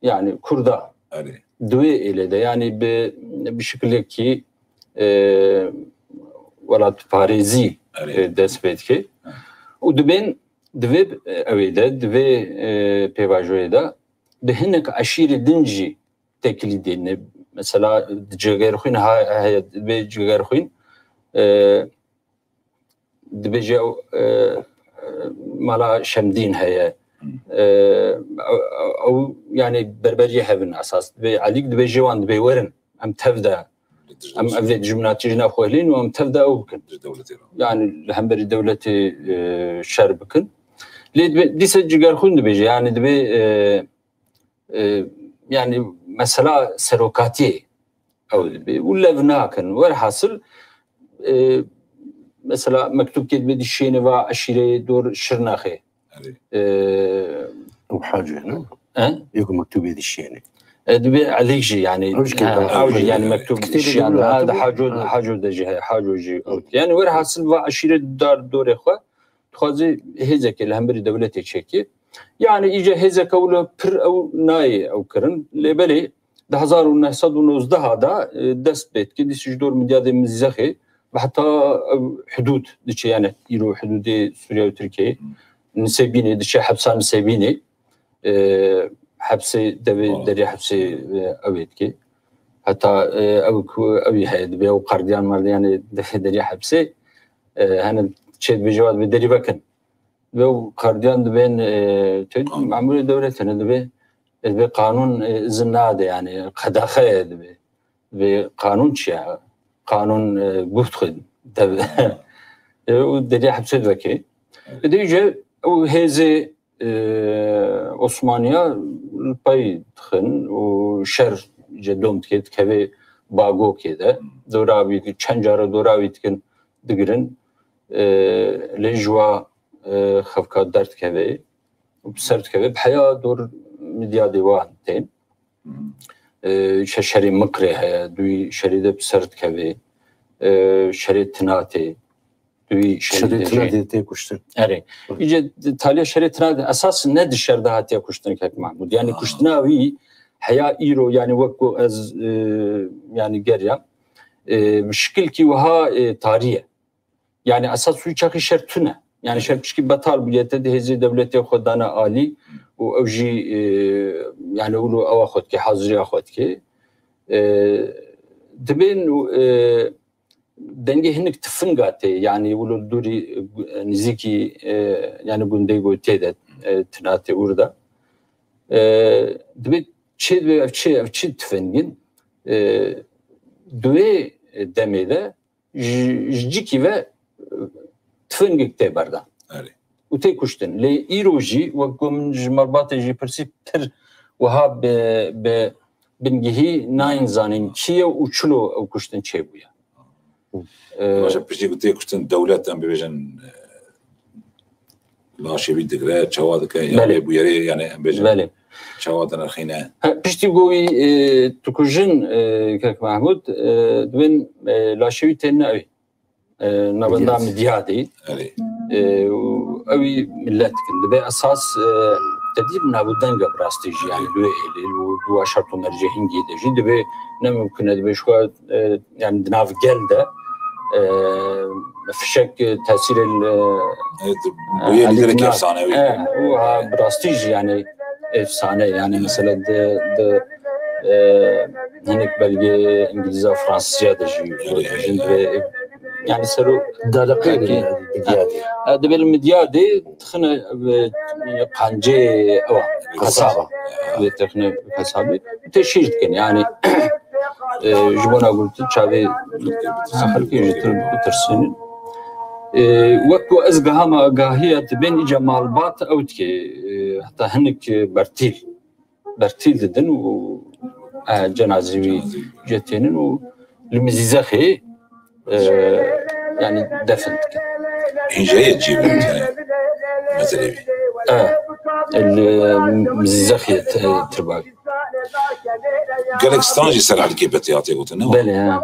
yani Kurda Erê. di wê êlê de, yanî bi, bi şikilekî, e, welatparêzî, Erê. e, dest pê dike. Û dibên, divê, e, ew ê de, divê, e, pêvajoyê de bi hinek eşîrê din jî têkilî dê. Ne, mesela, di Cegerxwîn ha-, heye, divê Cegerxwîn, e, dibêje ew, e, e, mala Şemdîn heye. Hmm. E, ew, ew, ew, yani berberiyê hevin esas. Dibê Elîk dibêje wan dibê werin. Em tev de, em ev dijminatçî jina xwe hilîn û em tev de ew bikin. Ji dewletê re. Yani li hemberî dewletê, e, şer bikin. Lê dibê, dîse Cigerxwîn dibêje, yani dibê, e, e, yani mesela serokatiyê ew dibê û lev nakin. Werhasil, e, mesela mektûbkê dibê dişêne va eşîreyê dor Şirnexê. Erê. E, Ew Haco ye, ne? He? Yek mektûbê dişêne. E, dibê Elîk jî, yani, Ew jî ha, kêta ew jî, yani, Erê. mektûb Kitêbê şiyan, de ha, da Haco, Haco de jî, he, Haco jî. Erê. Yani, werhasil va eşîre dar dorê xwe, dixwaze hêzekê li hemberî dewletê çêkê. Yani, îca hêzeke wilo pir ew nayê ew kirin. Lê belê di hezar û neh sed û nozdeh de, e, dest pê dike, dîs ji dor Midyadê Mizexê, bi heta ew hudûd diçe, yani, îro hudûdê Sûriye û Tirkiyeyê. Nisêbînê diçe hepsa Nisêbînê. E, hepsê devê, Aa. derê hepsê, e, ew ê dike. Heta, e, ew ku ew ê heye, dibê ew qardiyan mardiyanê devê derê hepsê, e, hene çê dibêje wa dibê derî vekin. Dibê ew qardiyan dibên, e, tê Qanûn. memûrê dewletê ne dibê, e, dibê qanûn, e, izin nade, yani qedaxe ye dibê. Dibê qanûn çi ye? Qanûn, e, guh dixwin. Dibê, e, û derê hepsê divekê. E, dê îca ew hêzê e, Osmaniya li pey dixin û şer ji dom dike, dikeve bagokê de. Dora wî, çend cara dora wî dikin, digirin. E, lê ji wa, e, xefka derdikeve û bi ser dikeve, bi heya dor Midyadê wan tên. E, şe-, şerê Miqrê heye, di wî şerê de bi ser dikeve. E, şerê Tinatê, di wî şerê Şerê de jî. Tinatê tê kuştin. Erê. Hı. Îce taliya şerê Tinatê esas ne di şer de hatiye kuştin Kek Mahmud. Yani Ha. kuştina wî heya îro, yani wek ku ez, e, yani geriyam, e, bi şikilkî wiha, e, tarî ye. Yani esas wî çaxî şer tune. Yani şer pişkî betal bûye, te di hêzê dewletê xwe dane alî û ew jî, e, yani wilo ewa xwe dike, haziriya xwe dike. E, dibên, e, dengê hinek tifinga tê, yani wilo dûrî, e, nizîkî, e, yani gundê gotê de, e, Tinatê ûr de. E, dibê çê dibê ev çi, ev çi tifingin? E, di wê demê de ji, ji cikî ve, e, tifingek tê berdan. Erê. Û tê kuştin. Lê îro jî, wek ku min ji malbatê jî pirsî, pir wiha bi, bi bingehî nayên zanîn kî ye û çilo ew kuştin çêbûye. E, Başa piştî ku tê kuştin dewlet, em bibêjin, e, laşê wî digre, çawa dike, ya Belê. lê bûyerê, yani em bêjin, Belê. çawa dinirxîne. Ha, piştî ku wî, e, dikujin, e, Kek Mahmud, e, dibên, e, laşê wî tên navê, e, navenda Midyadê. Midyadê. Erê. E, û ew wî millet dikin. Dibê esas, e, te dî navûdeng e bi rastî jî, yani Erê. duê êlê û duwa şert û mercê hingî de jî dibê ne mimkun e, dibê ji xwe, e, yani di nav gel de, e, fişek, e, tesîrê li, Evet, e, bûye Elîk lîderekî Nar. efsanewî. E, û ha bi rastî jî yani efsane, yani mesela di, di, e, hinek belgê îngilîza, fransizca de jî Evet, evet, jin evet. ve, yani sero Daleqê Peki. Midyadê. E, dibê li Midyadê dixine, e, qancê ewa, Qesaba. qesaba. Wê dixine qesabê. Tê şîr dikin, yani, e, ji bona gurtin çavê xelkê ji tir bitirsînin. E, wek ku ez gihama gahiya dibên îca malbat ew dike, e, heta hinek bertîl, bertîl didin û, e, cenazê wî Cenazê wî. cetênin û li Mizîzexê, e, yani defin dikin. Hîn jê yê cî bin tene mezrê wî. E, li Mizîzexê te-, tirba wî. Gelek stan jî ser Elîkê Betê hatiye gotin, ne? Belê, ha.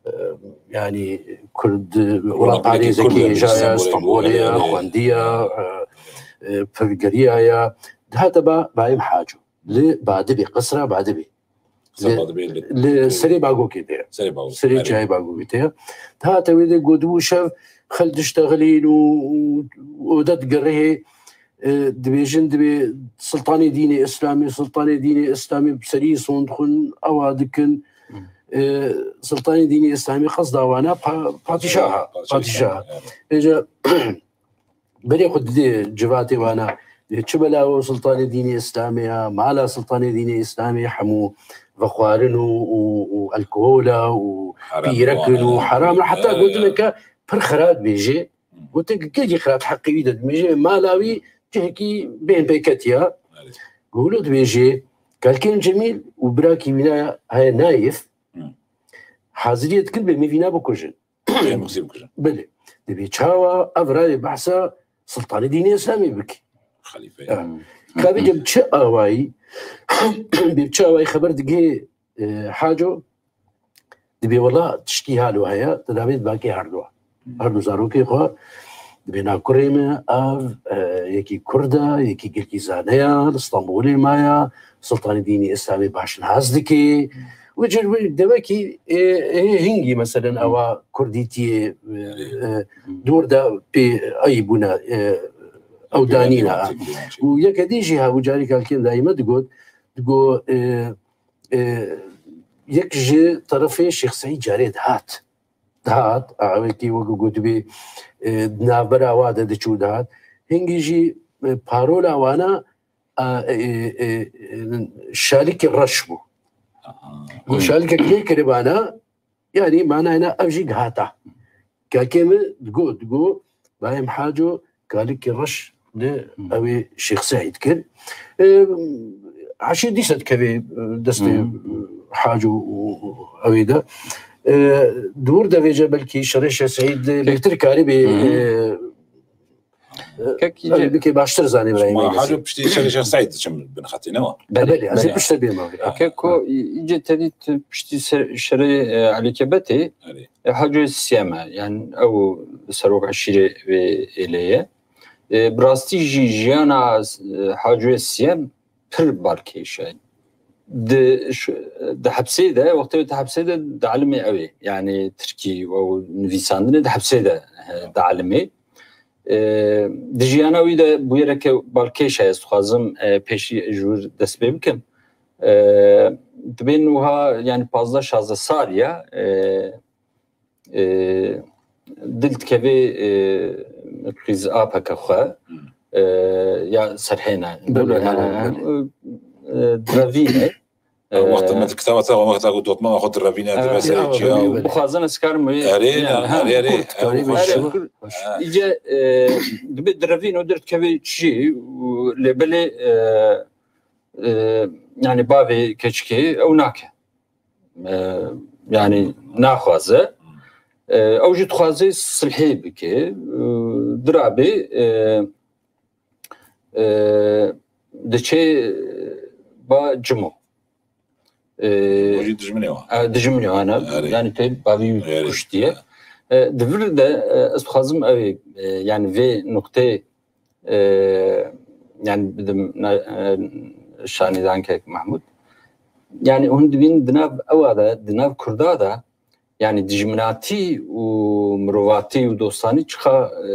e, yanî Kurd, welatparêzekî hêja ye, Stenbolê ye, xwendiye, e, e, pir geriya ye. Dihate ba Bayim Haco. Li Badibê, qesra Badibê. Li, li serê Bagokê de ye. Serê Bagokê, serê çiyayê Bagokê de ye. Dihate wê de got, dibû şev xelk diştexilîn û, û, û odet gerihê, e, dibêjin, dibê Siltanê Dînê Îslamî, Siltanê Dînê Îslamî bi serî son dixwin, ewa dikin. E, Siltanê Dînê Îslamî qesda wana pa-, padîşaha, padîşaha. Êca berê xwe didê civatê wana. Dê çi belawo Siltanê Dînê Îslamê ya, mala Siltanê Dînê Îslamê hemû vexwarin û, û, û alkohola û pîrekin û heram. Heta gotineke pir xirab bêjê. Gotineke gelkî xirab heqê wî de dimêjê. Mala wî cihekî bên pê ketiya. Guhlo dibêjê, Kalkên Cemîl û birakî wîna heye Nayif haziriyê dikin bê mîvîna bikujin. Belê. Dibê çawa ev rayê behsa Siltanê Dînê Îslamê bikî? Xelîfe. Ka bêje bi çi awayî, bê bi çi awayî xeber digihê, e, Haco, dibê wela tişkî halo heye, di navê di bakê herduwa. Herdu zarokê xwe, dibê na kurê min, ev, e, yekî Kurd e, yekî gelkî zane ye, li Stenbolê maye, Siltanê Dînê Îslamê baş nas dike. Wê cir wê demekî, e, e, hingî, meselen, ewa Kurdîtiyê, e, e, dûr de pê ayî bûne, e, ew danîne. Û yeke dî jî hebû, carî Kalkên dayî me digot, digot, e, e, yek ji terefê Şêx Seîd carê dihat. Dihat, a, ewekî wek gotibî, e, di navbera wa de diçû dihat. Hingî jî, e, parola wana, a, e, e, e, şalikê reş bû. Aha. Got, şalikek lê kiribana, yanî manayê na ev jî gihata. Kalkê min digot, digot, Bayim Haco kalikê reş li, hmm, ew ê Şêx Seîd kir. E, Eşî dîsa dikeve, e, destê, hmm, e, Haco û, û ew ê de. E, di wir de vêce belkî şerê Şêx Seîd bêhtir karibê, hmm, e, Kek, e, îce bikê baştir zanî birayê. Ma Haco piştî şerê Şêx Seîd diçim bin xetê, ne wa? Belê, belê, ez ê pişte bêma. Keko, î-, îce tedî tu piştî ser-, şerê, e, Elî Kebetê, e, Hacoyê Siyem e. Yani ew serok eşîrê wê êlê ye. E, bi rastî jî jiyana, e, Hacoyê Siyem pir balkêş e. Di, ş-, di hepsê de, wextê di hepsê de dielime ew ê. Yani tirkî û nivîsandinê di hepsê de, e, dielime. E, di jiyana wî de bûyereke balkêş e, ez dixwazim, e, pêşî ji wir dest pê bikim. E, dibên wiha, yani pazdeh şazdeh sal ya, e, e, dil dikevê, e, qîz apeke xwe, e, ya serhêne. Belê, belê, belê. E, direvîne. Ew wexta min kitaba te, wexta ku dotmana xwe direvîne, evet, dibe serê çiya û, belê. Bixwazin ez karim wê. Erê, yani, ha, erê, erê, kurt, erê, erê, kurt. Îce, e, dibe direvîn û derdikevê çi û lê belê, e, e, yani bavê keçikê ew nake. E, yani naxwaze. E, ew jî dixwaze silhê bike. E, dirabê, e, e, diçe ba Cimo. E, Cimo jî dijminê wan. E, dijminê wan e. Erê. Yani te bavî wî kuştiye. E, di vir de, e, ez dixwazim ew ê, e, yani vê nuqtê, e, yani bidim na-, e, şanîdan kek Mahmud. Yani hûn dibîn di nav ewa de, di nav Kurda de, yani dijminatî û mirovatî û dostanî çiqa, e,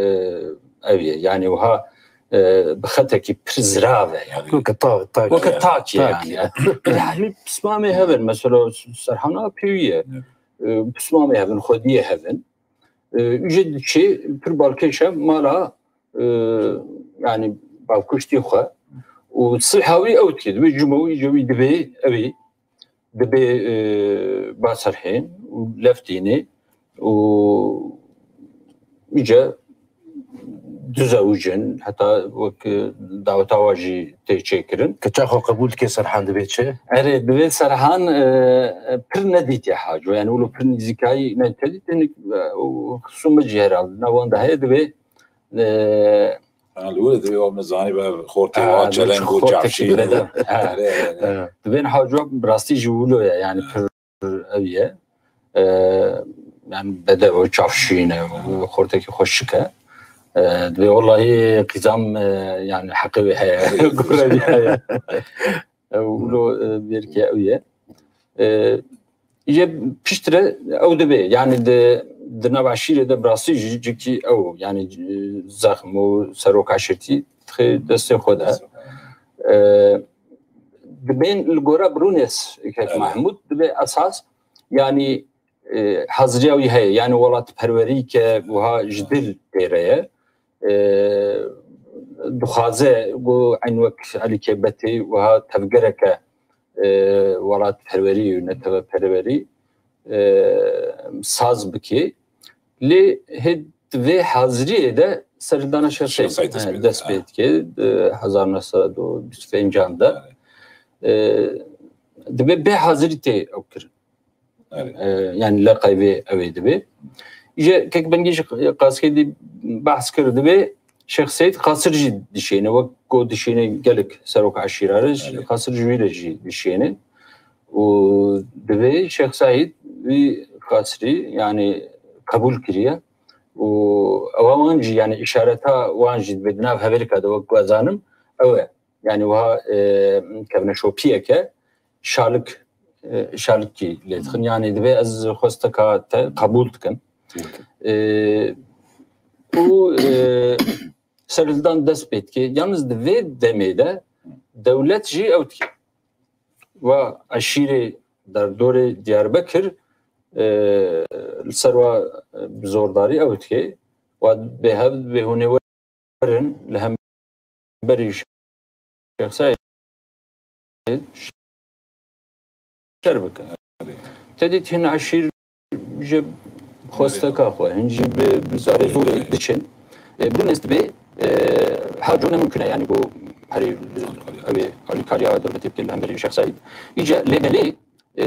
ev ye. Yani wiha, e, bi xetekî pir zirav e yani. Weke ta-, tak. Weke tak ye yani. Yani pismamê hevin, mesela Serhana pêwî ye. E, pismamê hevin, xwediyê hevin. E, jê diçê pir balkêş e, mala, e, yani bavkuştî xwe û silha wî ew dikê, dibê Cimo wî, îce wî dibê ew ê, dibê, e, ba serhên û leftînê û îce dizewicin, heta wek, e, daweta wa jî tê çêkirin. Keça xwe qebûl dike Serhan dibê çi? Erê, dibê Serhan, e, e, pir nedîtiye Haco. Yani wilo pir nîzîkayî ne tedît, yani, e, û xisûm min jî herhalde. Na wan de heye dibê, e, ha, li wir dibê wa min zanî be xortê, ha, wa çeleng û cavşî. Ha. Erê, erê, erê. Ha. Dibên Haco bi rastî jî wilo ye, yani pir ev ye. e, yani bedev o, çavşîn e, xortekî xweşik e. E, dibê wellahî qîzam, e, yani heqê wê heye. Gure wî heye. E, wilo, e, bêrkê ew ye. E, Yê piştre ew dibe, yani di, di nav eşîrê de bi rastî jî cikî ew, yani, e, zexm û serok eşîrtî dixê destê xwe de. E, dibên li gora Brûnes Kek Mahmûd dibe esas, yani, e, haziriya wî heye, yani welatperwerî ke wiha ji dil tê re ye. E, dixwaze ku eyn wek Elî Kêbetê wiha tevgereke, e, welatperwerî û neteweperwerî, e, saz bike. Lê hê di vê haziriyê de serhildana Şêx Seîd, Şêx Seîd, e, dest pê dike, di hezar neh sed û bîst û pêncan de. E, dibe bê hazirî tê ew kirin. E, yani leqay vê ew ê dibe. Îje kek Bengî jî Qaskê dî behs kir dibe, Şêx Seîd qasir jî dişêne, wek ku dişêne gelek serok eşîra re, qasir ji wî re jî dişêne. Û divê Şêx Seîd wî qasirî, yani, qebûl kiriye. Û ewa wan jî, yani, îşareta wan jî dibe di nav hevêrika de, wek ku ez zanim, ew e. Yani, wiha, e, kevneşopiyeke şalik, e, şalikî lê dixin. Yani, divê ez xwesteka te qebûl dikim. E, û, e, serhildan dest pê dike. Yalnız di vê demê de dewlet jî ew dike. Wa eşîrê derdorê Diyarbekir, e, li ser wa, e, bi zordarî ew dike. Wa bêhev, bê hûn ê werin li hemberî Şêx Seîd şer bikin. Te dît hin eşîr ji xwesteka xwe, hin jî bi, bi zarê zorê diçin. E, bi dest bê, e, her cû ne mumkin e, yani, ku herî, ew ê alîkariya dewletê bike li hemberî Şêx Seîd. Îca lê belê, e,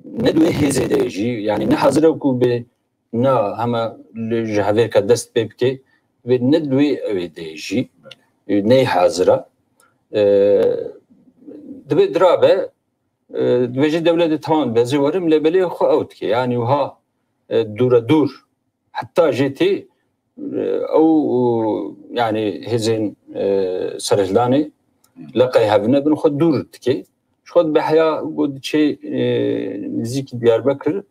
ne di wê hêzê de jî, yani, ne hazir e ku bê na hema li ji hevêrka dest pê bike, vê ne di wê ew ê de jî, e, ney hazir e. E, divê dirabe, e, dibêje dewletê tamam, bezê werim, lê belê xwe ew dike. Yani wiha, e, dûre dûr, heta jê tê, e, ew, yani hêzên, e, serhildanê leqey hevine bin xwe dûr dike. Ji xwe dibe heya ku diçe, e, nizîkî Diyarbekir,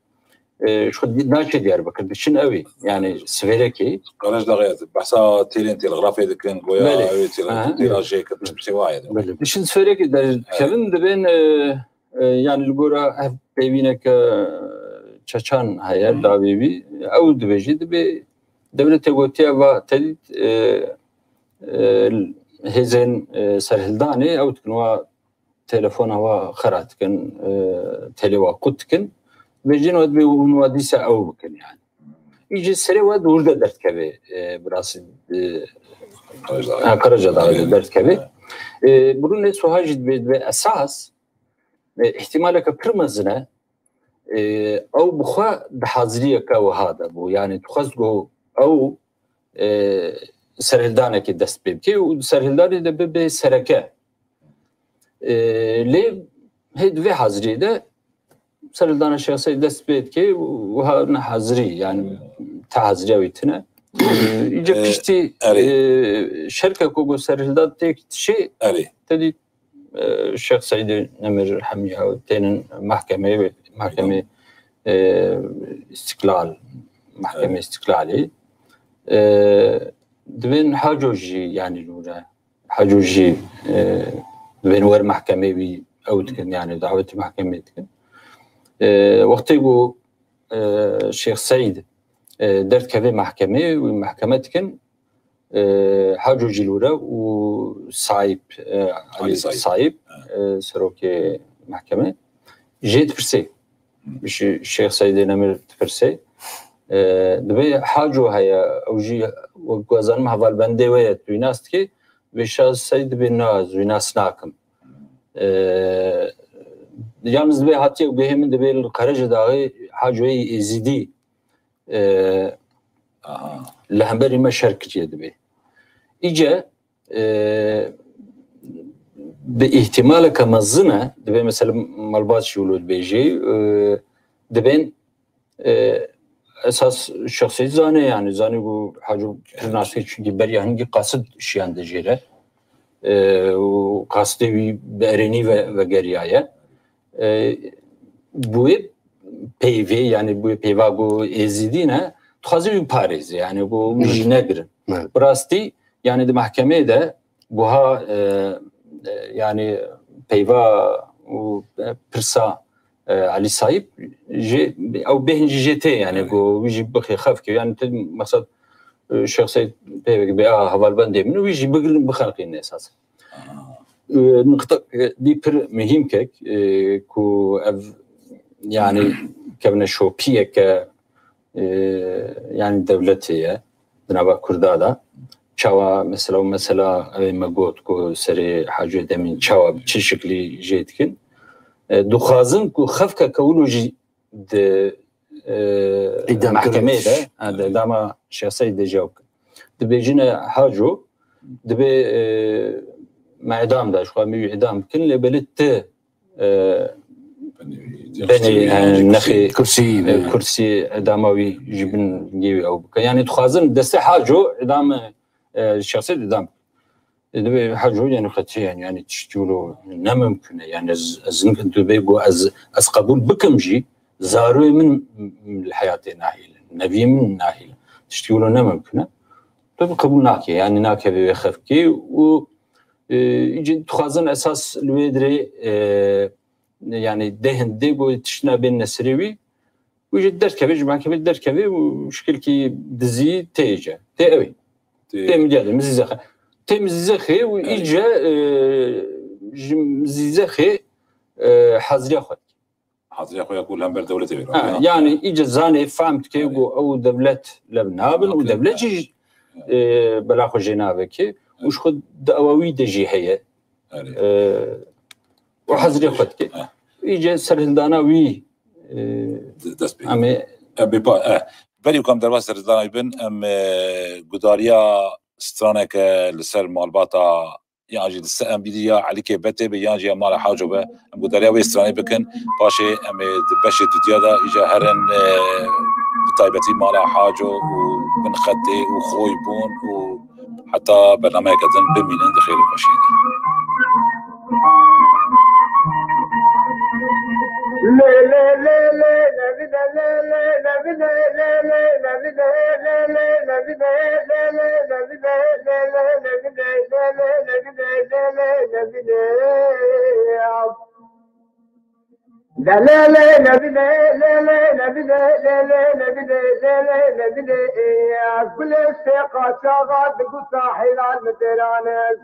e, ji xwe di-, naçe Diyarbekir, diçin ew ê. Yani Sivêrekê. Qerejdaxê, behsa têlên têlgrafê dikin, goya Belê. ew ê têl-, Aha, têla evet. jê kir, tişt bi sêwa ye de. Belê. Diçin Sivêrekê derkevin, dibên, e, e, yani li gora ev peyvîneke çeçan heye, Hı. dawî wî. Ew dibêjî, dibê dewletê gotiye va te dît, e, e, hêzên, e, serhildanê ew dikin wa telefona wa xera dikin, e, telê wa qut dikin. Dibêjin we dibê hûn wa dîsa ew bikin yani. Î ji serê we di wir de derdikeve, e, bi rastî, e, Qereca ha, Qereca Dawî de Aynen. derdikeve. E, Brûnê Suha jî dibê, dibê esas, e, îhtimaleke pir mezin e. E, ew bi xwe di haziriyeke wiha de bû. Yani dixwest ku ew, e, serhildanekê dest pê bike û di serhildanê de bibe sereke. E, lê hê di vê haziriyê de serhildana Şêx Seîd dest pê dike û wiha ne hazirî, yani te haziriya wî tune. E, îca E, piştî, erê. e, şerke ku got serhildan têk dişê, Erê. te dît, e, Şêx Seîdê Nemir hemî ew tênin mehkemeyê, mehkemê, e, Îstiklal, mehkemê Evet. Îstiklalê. E, dibên Haco jî, yani nûre. Haco jî, e, dibên wer mehkemê wî ew dikin, yani dawetî mehkemê dikin. E, wextê ku, e, Şêx Seîd, e, derdikeve mehkemê, wî mehkeme dikin, e, Haco jî li wir e û Saîb, e, Elî Elî Saîb. Saîb, Evet. e, serokê mehkemê, jê dipirsê. Hı. Şê-, Şêx Seîdê Nemir dipirsê. E, dibê Haco heye, ew jî wek ku ez zanim hevalbendê we ye, tu wî nas dikî? Dibê Şêx Seîd dibê na, ez wî nas nakim. E, yalnız dibê hatiye guhê min dibê li Qerecedaxê Hacoyê Êzîdî, e, Aha. li hemberî me şer kiriye dibê. Îce, e, bi îhtimaleke mezin e, dibê mesela malbat jî wilo dibêjê, e, dibên E, esas şexsê zane, yani zane ku Haco pir nasê, çünkü beriya hingî qasid şiyande jê re. E, û qasdê wî bi erênî ve, vegeriyaye. E, bu wê peyvê, yani bu wê peyva ku Êzidî ne, dixwaze wî parêze, yani ku wî jî negirin. Evet. Bi rastî, yani di mahkemeyê de buha, e, e, yani peyva û, e, pirsa, e, Elî Sayîp jê, ew bêhn jî jê tê, yani ku wî jî bixê xefkê, yani te mexsed, e, şexsê peyvekê bê, a, hevalbendê min û wî jî bigrin bixelqînin esas. E, niqta, e, dî pir muhîm kek, e, ku ev yani kevneşopiyeke, e, yani dewletê ye di nava Kurda de. Çawa mesela û mesela, e, me got ku serê Hacî Demîn çawa bi çi şiklî jê dikin. E, dixwazin ku xefkeke wilo jî di, e, Îdam mahkemeyê de, kirin. Ha, di dama şexsê de jî ew dibêjine Haco, dibê, e, me îdam da, ji xwe me wî îdam bikin, lê belê ti, e, benê, e, nexê, kursî, e, kursî îdama wî ji bin gê wî ew bike. Yani dixwazin destê Haco îdam, e, şexsê îdam bikin. E, dibê Haco yani qetî yani, yani tiştî wilo ne mimkun e. Yani ez, ez nik-, dibê ku ez, ez qebûl bikim jî, zaroyê min li heyatê nahêlin, neviyê min nahêlin. Tiştî wilo ne mimkun e. Tabii qebûl nake, yani nakeve wê xefkê û, e, îcî dixwazin esas li wê dirê, e, yani dê hindê ku tiştine bên nesirê wî, wî jî derkeve, ji mahkemê derkeve û şikilkî dizî tê îce. Tê ew ê. Tê, tê mizgînê, mizîzexê. Tê mizîzexê û, evet, îce, e, ji mizîzexê, e, haziriya xwe dike. Haziriya xwe ya ku li hember dewletê vê Ha, radiya. Yani îce zanê, fehm dike, evet, ku ew dewlet lev nabin û, evet, dewlet jî, evet, e, bela xwe jê naveke û, evet, ji xwe di ewa wî de jî heye. Evet. E, û hazirê xwe dike. Eh. Îce serhildana wî, e, de-, dest pê. Em ê, em ê pa-, eh. Berî ku em derbas serhildana wî bin, em, e, gudariya straneke li ser malbata, yan jî li ser em bîrî ya Elîkê Betê be, yan jî ya mala Haco be, em gudariya wê stranê bikin. Paşê em ê di beşê dudiya de îca herin, e, bi taybetî mala Haco û bin xetê û xwî bûn û heta bernameyeke din bimînin di xêr û xweşiyê de. Gulê sê qaçaxa digu sahîlan min têran ez.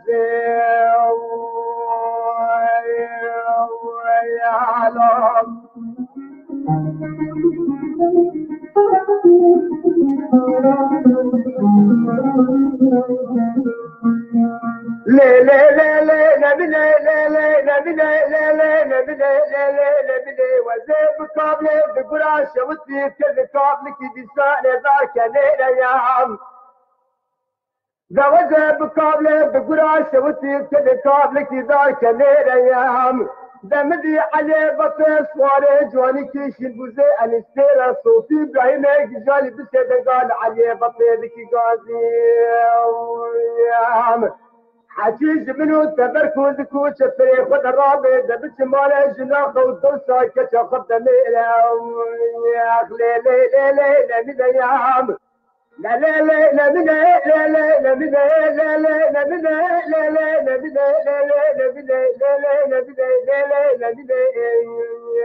Lê lê lê lê nebîne, lê lê nebîne, lê lê nebîne, lê lê nebîne. Wezê bi kablê bi gura şewitî, kir bi kablikî dîsa nêdar kenê reyam. Wezê bi kablê bi gura şewitî, kir bi kablikî dar kenê reyam. Demidî Elê Betê swarê ciwanî kî şîn bûzê enîstê re Sofî Îbrahîmê Gijalî bi sê dengan Elê Betê dikî gazî. Hecî ji min û teber ku di koçe pirê xwe de rabê, de biçe male jina xwe û dewsa keça xwe demêre. Lê lê lê lê lê nemîne yam. Lê lê lê nemîne, lê lê nemîne, lê lê nemîne, lê lê nemîne, lê lê nemîne, lê lê nemîne, lê lê nemîne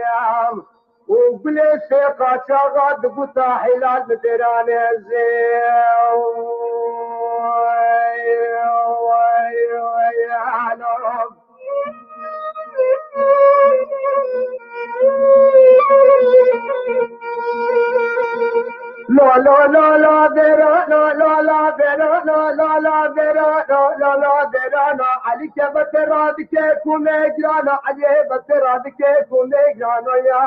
yam. Û gulê sê qaçaxa digu tahîlan bi dêran ez ê. La la la la vera, la la la vera, la la la vera, la la la vera, la Elî kevete radike ku me girana, Elî vete radike ku me girana ya.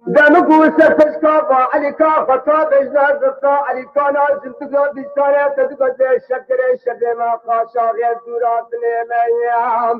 Demik û serpêşka va Elîka xwe ta bejna zirta Elîkana jin diga dîsare te diga de şekirê şebê me qaşaxê dûra dilê me yam.